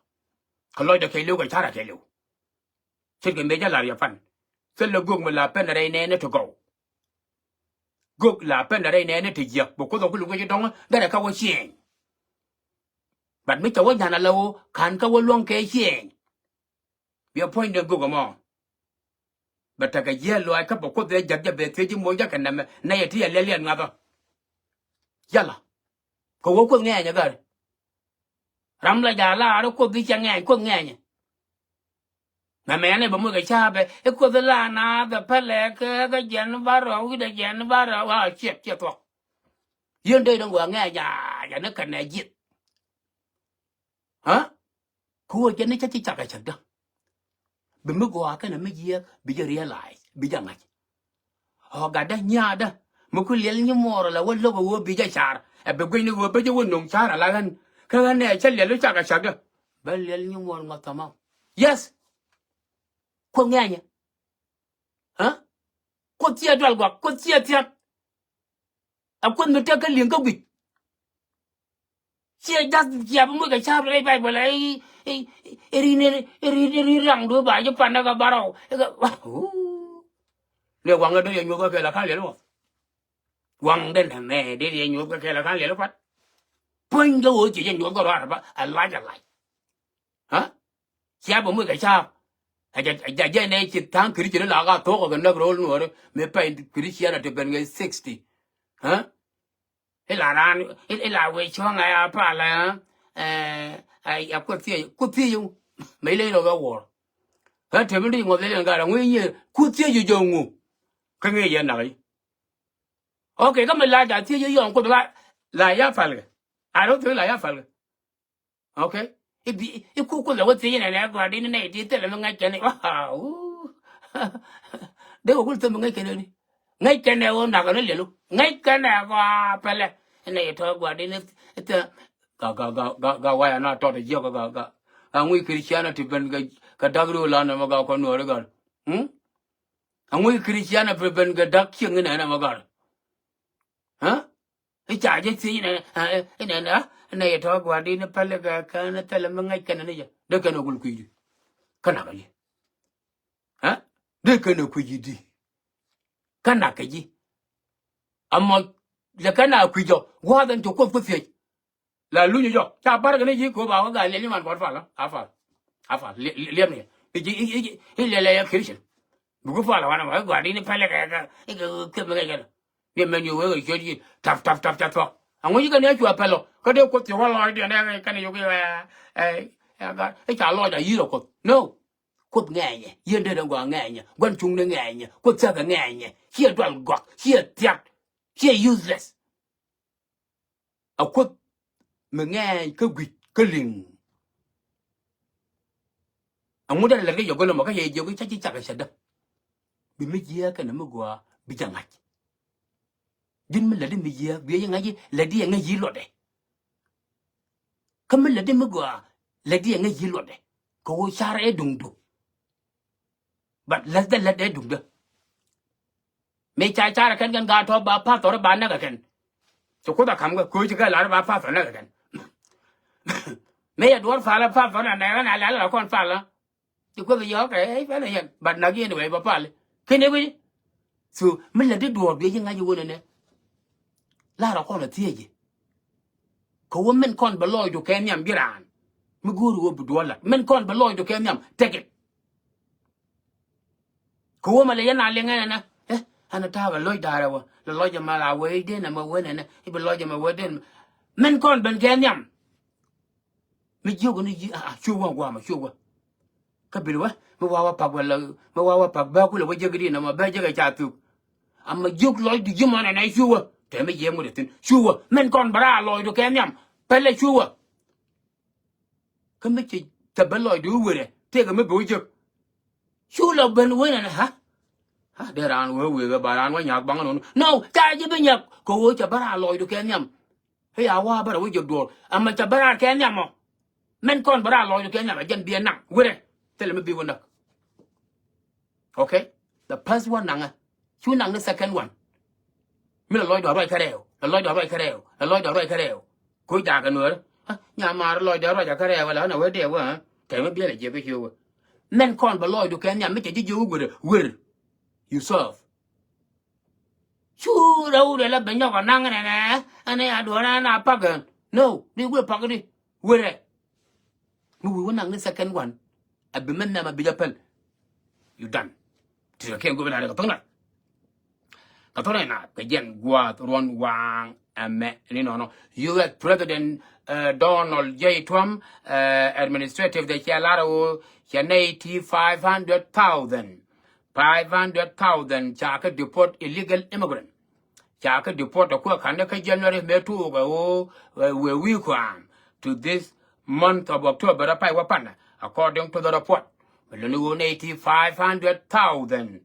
Kɛ lɔcdɛ kɛ liw kɛ carɛ kɛ liw. Ce̱tkɛ mëë jɛ lar yɛ pan. Thilɛ gök mi la pɛn rɛy nɛɛni ti gɔw. Gök la pɛn rɛy nɛɛni ti jiäk bi kuoth ɔ kul wec dɔŋ bɛrɛ kä wä ciɛɛny. But mi cɛ wä nyan ala wä ka̱n kä wä luäŋ kɛ ciɛɛny. Biɛ puɔ̱ny den gök ɛmɔ. Bɛ tekɛ jiɛɛl luaac kä bɛ kuoth ɛ jäk jɛ bɛ thiec ji̱ moc jäkɛ nɛmɛ nɛy ɛ ti yɛ liɛl yɛn ŋa̱thä. Yala kɛ wä kuoth ŋɛɛnyɛ gäri. Ram la ja̱ laar i̱ kuoth i̱ cɛ ŋɛɛny kuoth ŋɛɛnyɛ. Mɛmɛ ɛn ɛ bɛ muc kɛ ca̱a̱pɛ i̱ kuoth i̱ la naath ɛ pälɛ kɛ kɛ jiɛn ba rɔ wi̱cdɛ jiɛn ba rɔ wa ciɛp ciɛ thuɔ̱k. Yien dee dɔ̱ŋ wä ŋɛɛny ja̱ ja̱ ni kɛnɛ jieth. Kä wä jɛn ni cä ci cak a cäkdä. Bi mi gɔaa kɛnɛ mi jiɛɛk bi jɛ realize bi jɛ ŋa̱c. Ɔ gatdä nyaatdä mi ku liɛl nyi muɔɔr la wä lo̱k a wä bi jɛ car ɛ bi gui̱ny ni wä bi jɛ wä no̱ŋ car a la ɣän. Kä ɣän nɛ cä liɛl wä cak a cäkdä bä liɛl nyi muɔɔr ŋɔth thamam. Yes. Kuoth ŋɛɛnyɛ. Kuoth ciɛ dual guak kuoth ciɛ thia̱k. A kuoth mi tek kä li̱eŋ kä guic. Ciɛ jath ciɛ bi muc kɛ ca̱a̱p rɛy Baibol ɛ rin rin rin raŋdu ba ji̱ pan ɛ kɛ barɔw. Lɛ waŋ ɛ dee yɛ nyuɔth kä kɛl a ka̱n liɛl wä. Waŋ den ɛmɛ dee yɛ nyuɔth kä kɛl a ka̱n liɛl wä kuat. Puɔ̱ny kä ɣöö ciɛ jɛ nyuɔth kä ruaar ɛ ba a lac a lac. Cia bɛ muc kɛ ca̱a̱p. A jɛ jɛ nɛ ci tha̱a̱ŋ kiri ci ni la ka thok kɛ näk ro̱l nuɔri mi pɛy kiri ciɛn a ti ben kɛ sixty. Ila raan ila wee cuɔ̱ŋ a ya pal a ya kuoth thiec kuoth thiec. Mɛ ileny rɔ bɛ wuɔr. Kä te mi ri ŋuɔth ileny gat a ŋui̱ nyier kuoth thiec jɔŋ ŋu. Kä ŋi̱i̱c yɛn nak i̱. Ok kä mi la ja thiec i̱ yɔŋ kuoth la la ya pal kɛ. A rɔ thiec la ya pal kɛ. Ok. Ibi iku kuoth la wä thiec inɛ nɛ gɔaa di ni nɛ di thilɛ mi ŋäc kɛn i̱. Dee kɛ wul thil mi ŋäc kɛn i̱ di ŋäc kɛn ɛ wä nak ni liɛlu ŋäc kɛn ɛ gɔaa pɛlɛ. Inɛ itɔ gɔaa di ni thil. Ga ga ga ga ga waya na tɔt jiɔk ga ga. Aŋui Christianity ben kɛ dak ri wä lan ɛmɛ ga kɔ nuɔri gal. Aŋui Christianity ben kɛ dak cieŋ inɛ ɛn ɛmɛ gal. I̱ ca jɛ thiec inɛ, inɛ, inɛ, inɛ yɛ tɔ̱ gua̱a̱r di ni pɛlɛ kɛ kɛn thilɛ mi ŋäc kɛn ni jɛ. Dee kɛn ɛ gul kui̱di. Kä nak kɛ ji̱. Ɛ? Dee kɛn ɛ kui̱di. Kä nak kɛ ji̱. Amɔ lɛ kɛn a kui̱ jɔ gua̱a̱th ɛn cɛ Kuoth ku thiec. La luny jɔ ca bar kɛ ni ji̱ ko̱ ba wä gal liɛl ni man kɔn pal. A pal. A pal. Liɛp ni. I̱ ji̱ i̱ liɛl ɛ Christian. Bi ku pal wanɛ ma i̱ gua̱a̱r di ni pɛlɛ kɛ kɛ i̱ kɛ kɛ mi kɛ kɛ. Ni mɛn yɛ wee kɛ ciöt ji̱ tap tap tap ca thuɔk. Aŋu ji̱ kɛ ni a cua pɛl ɔ kä dee Kuoth thiɔk wä lɔɔc diɛn ɛ kɛn yɛ yoki ɛ ɛ ɛ gat i̱ ca lɔɔc a yi̱r ɔ Kuoth. No. Kuoth ŋɛɛnyɛ, yien dee dee gɔaa ŋɛɛnyɛ, gua̱n cuŋni ŋɛɛnyɛ, Kuoth thia̱kɛ ŋɛɛnyɛ, ciɛ dual gɔak, ciɛ thiat, ciɛ useless. A Kuoth mi ŋɛɛny kä gui̱c kä liŋ. Aŋu dee lɛt kä yɛ go̱l ɛmɔ kä yɛ jiök i̱ ca ji̱ cakɛ cätdä. Bi mi jiääk kɛnɛ mi gɔaa bi jɛ ŋa̱c. Ji̱n mi lätdi mi jiääk guiɛ ji̱ ŋa̱c ji̱ lätdi ɛ ŋäc yi̱ luɔtdɛ. Kä mi lätdi mi gɔaa lätdi ɛ ŋäc yi̱ luɔtdɛ. Kɛ ɣöö car ɛ duŋdu. But läthdä lätdɛ duŋdä. Mëë ca car ɛ kɛn kɛn gaat tɔ̱ ba pathɔr ba näk ɛ kɛn. Ci Kuoth a ka̱m kɛ kööci kɛ lar ba pathɔr näk ɛ kɛn. Mëë yɛ duɔ̱ɔ̱r palä pathɔr na nɛɛrä na lɛl la kɔn palä. Ci Kuoth yɔ̱ɔ̱k ɛ ɛ pɛn ɛ yɛn. But nak yɛn wee bä pal. Kɛn ɛ wi̱c. So mi lätdi duɔ̱ɔ̱r biɛ ji̱ ŋa̱c ɛ wänɛ nɛ. Lar ɛ kɔn ɛ thiecɛ. Kɛ wä min kɔn bɛ lɔcdu kɛ nhiam ji̱ raan. Mi go̱o̱ri wä bi duɔ̱ɔ̱r lat min kɔn bɛ lɔcdu kɛ nhiam. Take it. Kɛ wä ma lɛ yɛn a liŋ ɛn ɛnɛ. Ɛ ɛn a ta̱a̱ bɛ lɔc da̱rɛ wä lɛ lɔc ɛmɛ la wee den ɛmɛ wen ɛnɛ i̱ bi lɔc ɛmɛ wee den. Min kɔn ben kɛ nhiam. Mi jiök ni ji̱ a cu wä guamɛ cu wä. Kä bil wä mi wawa pak wä lä mi wawa pak bä kulɛ wä jek di nɔmɔ bä jek a ca thuk. Ama jiök lɔc di ji̱ mɔnɛ nɛ cu wä tɛ mi jiɛk ŋut ithin cu wä min kɔn bä raa lɔcdu kɛ nhiam. Pälɛ cu wä. Kä mi ci tɛ bä lɔcdu i̱ werɛ tëëkɛ mi bi wä jek. Cu lɔ ben wen ɛn ha. Ha dee raan wee wee ba raan wä nyak baŋä nɔni no ca ji̱ bi nyak kɛ wee ca bä raa lɔcdu kɛ nhiam. I̱ a wa bä rɛ wä jek duɔ̱ɔ̱r ama ca bä raar kɛ nhiam ɔ. Mɛn kɔn bä raar lɔcdu kɛ nhiam a jɛn biɛ naŋ werɛ. Thilɛ mi bi wä näk. Okay. The first one naŋɛ. Cu naŋ ni second one. Mi lɛ lɔcdu a ruac kärɛw lɛ lɔcdu a ruac kärɛw lɛ lɔcdu a ruac kärɛw. Koc daakɛ nuäärä. Nyamaar lɔcdu a ruac a kärɛw wala ɣän a wee dee wä. Kɛ mi biɛl a jiɛk kä ciö wä. Mɛn kɔn bä lɔcdu kɛ nhiam mi cɛ ji̱ jiök wä werɛ wer. You serve. Cu rɛw rɛ la bɛ nyɔk anaŋ nɛnɛ. Ɛn a duɔ̱ɔ̱r ɛn a pak ɛn no di guɛ pak di. Werɛ. Mi wi̱i̱ wä naŋ ni second one. A bi mɛn nhiam a bi jɛ pɛl. You done. Ti kɛ kiɛn go̱o̱r bi na rɛ kɛ thok na. Kɛ thok na kɛ jɛn gua̱a̱th ruɔn waaŋ. Ɛmɛ ni nɔnɔ U S President Donald J Trump administrative dɛ cɛ lar ɣöö cɛ nɛy ti five hundred thousand. Five hundred thousand ca kɛ deport illegal immigrant. Ca kɛ deport ɛ kuɛ ka̱n kä January mëë tuɔɔk ɛ ɣöö wëë wi̱i̱ kɔaam to this month of October ɛ pay wä panɛ according to the report. Mɛ luni ɣöö nɛy ti five hundred thousand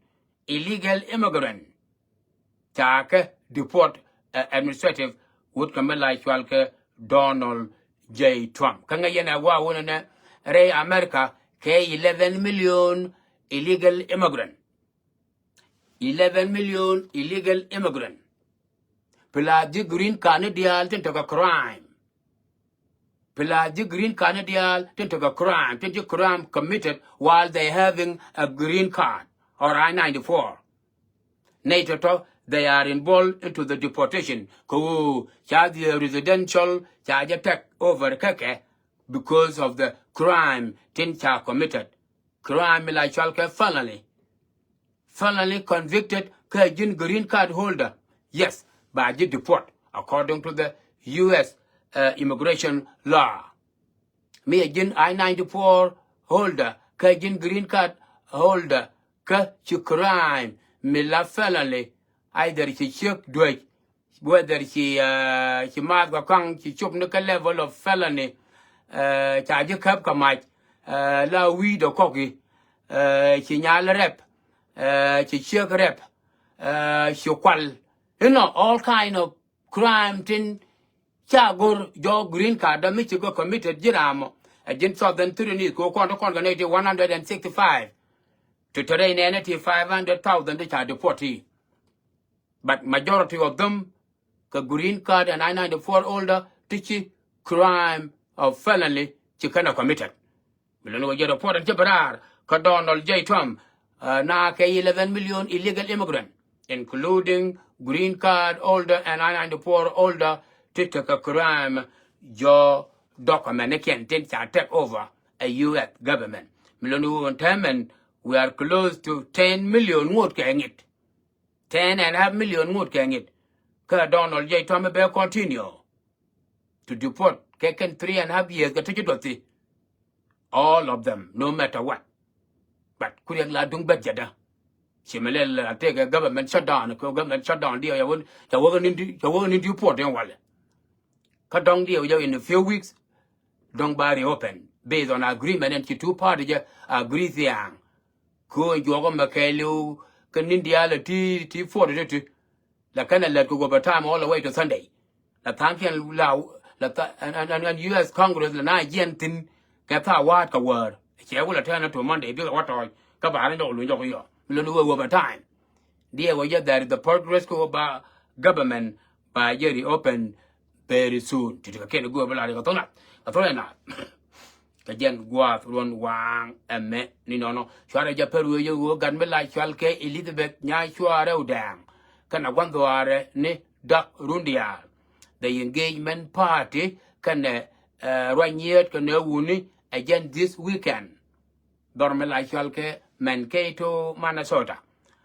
illegal immigrant. Ca kɛ deport administrative wut kɛ mi la cual kɛ Donald J Trump kä ŋäc yɛn ɛ wa wun ɛnɛ rɛy America kɛ eleven million illegal immigrant. Eleven million illegal immigrant. Plus ji̱ green card ni diaal tin tekɛ crime. Plus ji̱ green card ni diaal tin tekɛ crime tin ji̱ crime committed while they having a green card or I ninety-four. Nɛy tɔ̱tɔ̱ they are involved into the deportation kɛ ɣöö ca their residential ca jɛ take over kä kɛ because of the crime tin ca committed. Crime mi la cual kɛ felony. Felony convicted kä ji̱n green card holder. Yes, ba ji̱ deport according to the U S immigration law. Mi ɛ ji̱n I ninety-four holder kä ji̱n green card holder kä ci crime mi la felony either ci ciek duec whether ci ci maath kɛ kaŋ ci cop ni kä level of felony. Ca ji̱ käp kɛ mac la wi̱i̱dɛ kɔki ci nyal rɛp ci ciek rɛp ci kual inɔ all kind of crime tin ca go̱r jɔk green card dä mi ci gɔ committed ji̱ ramɔ. Ɛ ji̱n Southern Sudanese kɛ kɔn ti kɔn kɛ nɛy ti one hundred and sixty five. Ti tɔrɛ inɛnɛ ti five hundred thousand ti ca deport ti. But majority of them kɛ green card and I ninety-four holder ti ci crime of felony ci kɛn a committed. Mi luni wä jɛ report an cä bi raar kä Donald J Trump, uh, na kɛ eleven million illegal immigrant, including green card holder and I ninety-four holder ti tekɛ crime jɔk document ni kiɛn tin ca take over a U S government. Mi luni wä ɛn tämɛn we are close to ten million ŋot kɛ ŋit. Ten and a half million ŋot kɛ ŋit. Kä Donald J Trump bɛ continue to deport kɛ kɛn three and a half years kɛ ti ci duɔthi. All of them, no matter what. But kuriak la duŋ bɛt jɛda. Ci mi lɛl la tekɛ government shutdown, kɛ government shutdown diɛ ya wä, ya wä ni di, ya wä ni deport in walɛ. Kä dɔŋ diɛ wä jɛ in a few weeks, dɔŋ ba reopen based on agreement ɛn ci two party jɛ agree thiaŋ. Kö juɔk mɛ kɛɛliw kɛ ni̱n diaal ti, ti forty ti ti. La kɛn a lät kɛ overtime all the way to Sunday. La tha̱a̱ŋkiɛn la, la tha-, ɛn, ɛn, ɛn, ɛn U S Congress la na jiɛn thi̱n kɛ tha̱a̱ wa̱a̱t kɛ wäär. Cɛ wä la tɛn to Monday bikɛ wä tɔɔc kä ba rin jɔk luny jɔk yɔ. Mi luni wä overtime. Diɛ wä jɛ that is the progress kɛ wä ba government ba jɛ reopen very soon. Ti ti kɛ kɛn go̱o̱r bä la ri kɛ thon nath. Kɛ thon nath. Kɛ jɛn gua̱a̱th ruɔ̱n waaŋ ɛmɛ ni nɔnɔ. Cuarɛ jɛ pär wee yɛ ɣöö gat mi la cual kɛ Elizabeth Nyacuarɛ Odɛŋ. Kɛnɛ gua̱n dhuaarɛ ni Dak Rundial. The engagement party kɛnɛ, eh, ruac nyiet kɛnɛ wuni ɛ jɛn this weekend. Dhɔr mi la cual kɛ Mankato, Minnesota.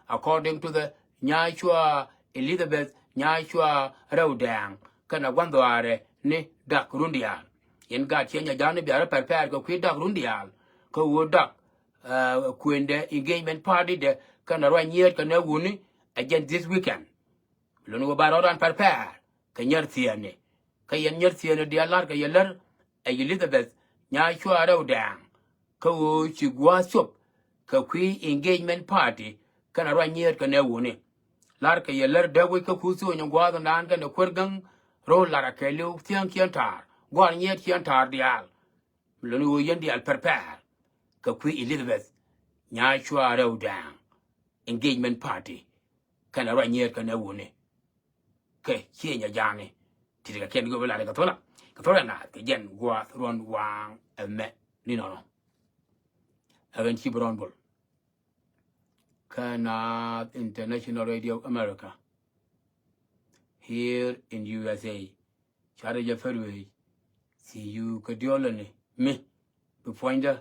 According to the Nyacua Elizabeth Nyacua Rɛw Dɛŋ kɛnɛ gua̱n dhuaarɛ ni Dak Rundial. Yɛn gaat ciɛ nya ja̱a̱n ni biarä pɛr pɛr kɛ kui̱ Dak Rundial. Kä ɣöö Dak, uh, kuendɛ engagement party dɛ kɛnɛ ruac nyiet kɛnɛ wuni ɛ jɛn this weekend. Lun wä ba rɔɔdan pɛrpɛr kɛ nyär thieenɛ. Kä yɛn nyär thieenɛ diaal lar kɛ yɛ lär ɛ Elizabeth Nyacua Rɛw Dɛŋ. Kä ɣöö ci gua̱a̱th cop kɛ kui̱ engagement party kɛnɛ ruac nyiet kɛnɛ wuni. Lar kɛ yɛ lär dee wec kä kuth thony gua̱a̱th naan kɛnɛ kuer gäŋ ro̱o̱l lar a kɛɛliw thiäŋ ciɛn ta̱a̱r gua̱a̱r nyiet ciɛn ta̱a̱r diaal. Lun ɣöö yɛn diaal pɛrpɛr kɛ kui̱ Elizabeth Nyacua Rɛw Dɛŋ engagement party kɛnɛ ruac nyiet kɛnɛ wuni. Kɛ cieny a ja̱a̱ni ti ti kɛ kiɛn go̱o̱p ila ti kɛ thona kɛ thona na kɛ jɛn gua̱a̱th ruɔ̱n waaŋ ɛmɛ ni nɔnɔ. Ɛ ɣän ci bi rɔ̱n bol kä Naath International Radio America here in U S A. Cuarɛ jɛ pär wee thiec yuu kɛ diɔlɛ ni mi bi puɔ̱nydä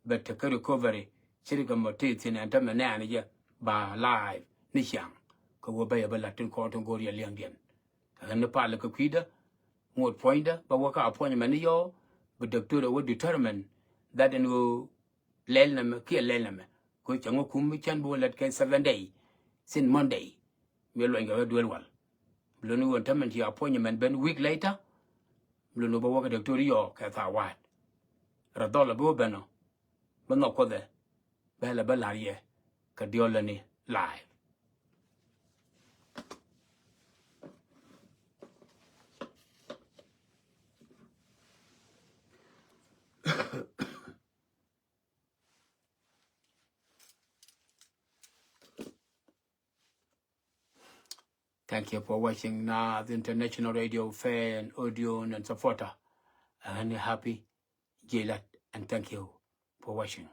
bɛ tekɛ recovery. Cirkɛ mɔ tëë thi̱n ɛn tämɛ nɛɛni jɛ ba live ni ciaŋ kɛ wä bä yɛ bä la̱t tin kɔɔr tin go̱o̱r yɛ liɛŋdiɛn. Ɛ ɣän ni palɛ kɛ kui̱dä ŋot puɔ̱nydä bä wä kä appointment ni yɔɔ bi doctor ɛ wä determine that ɛn ɣöö lɛl nɛmɛ kiɛ lɛl nɛmɛ. Kɛ cɛ ŋä kum mi cän bi wä lät kɛ seven day since Monday. Mi luɔny kɛ ɣä duel wal. Bi luni wä tämɛ ti appointment ben week later. Bi luni bä wä kɛ doctor yɔɔ kɛ thawaat. Rɛ dhɔl bi wä ben ɔ. Bi nhɔk kuothɛ bɛ lɛ bä la̱r yɛ kɛ diɔlɛ ni live. Thank you for watching Naath International Radio fan, audience and supporter. And happy Jilat and thank you for watching.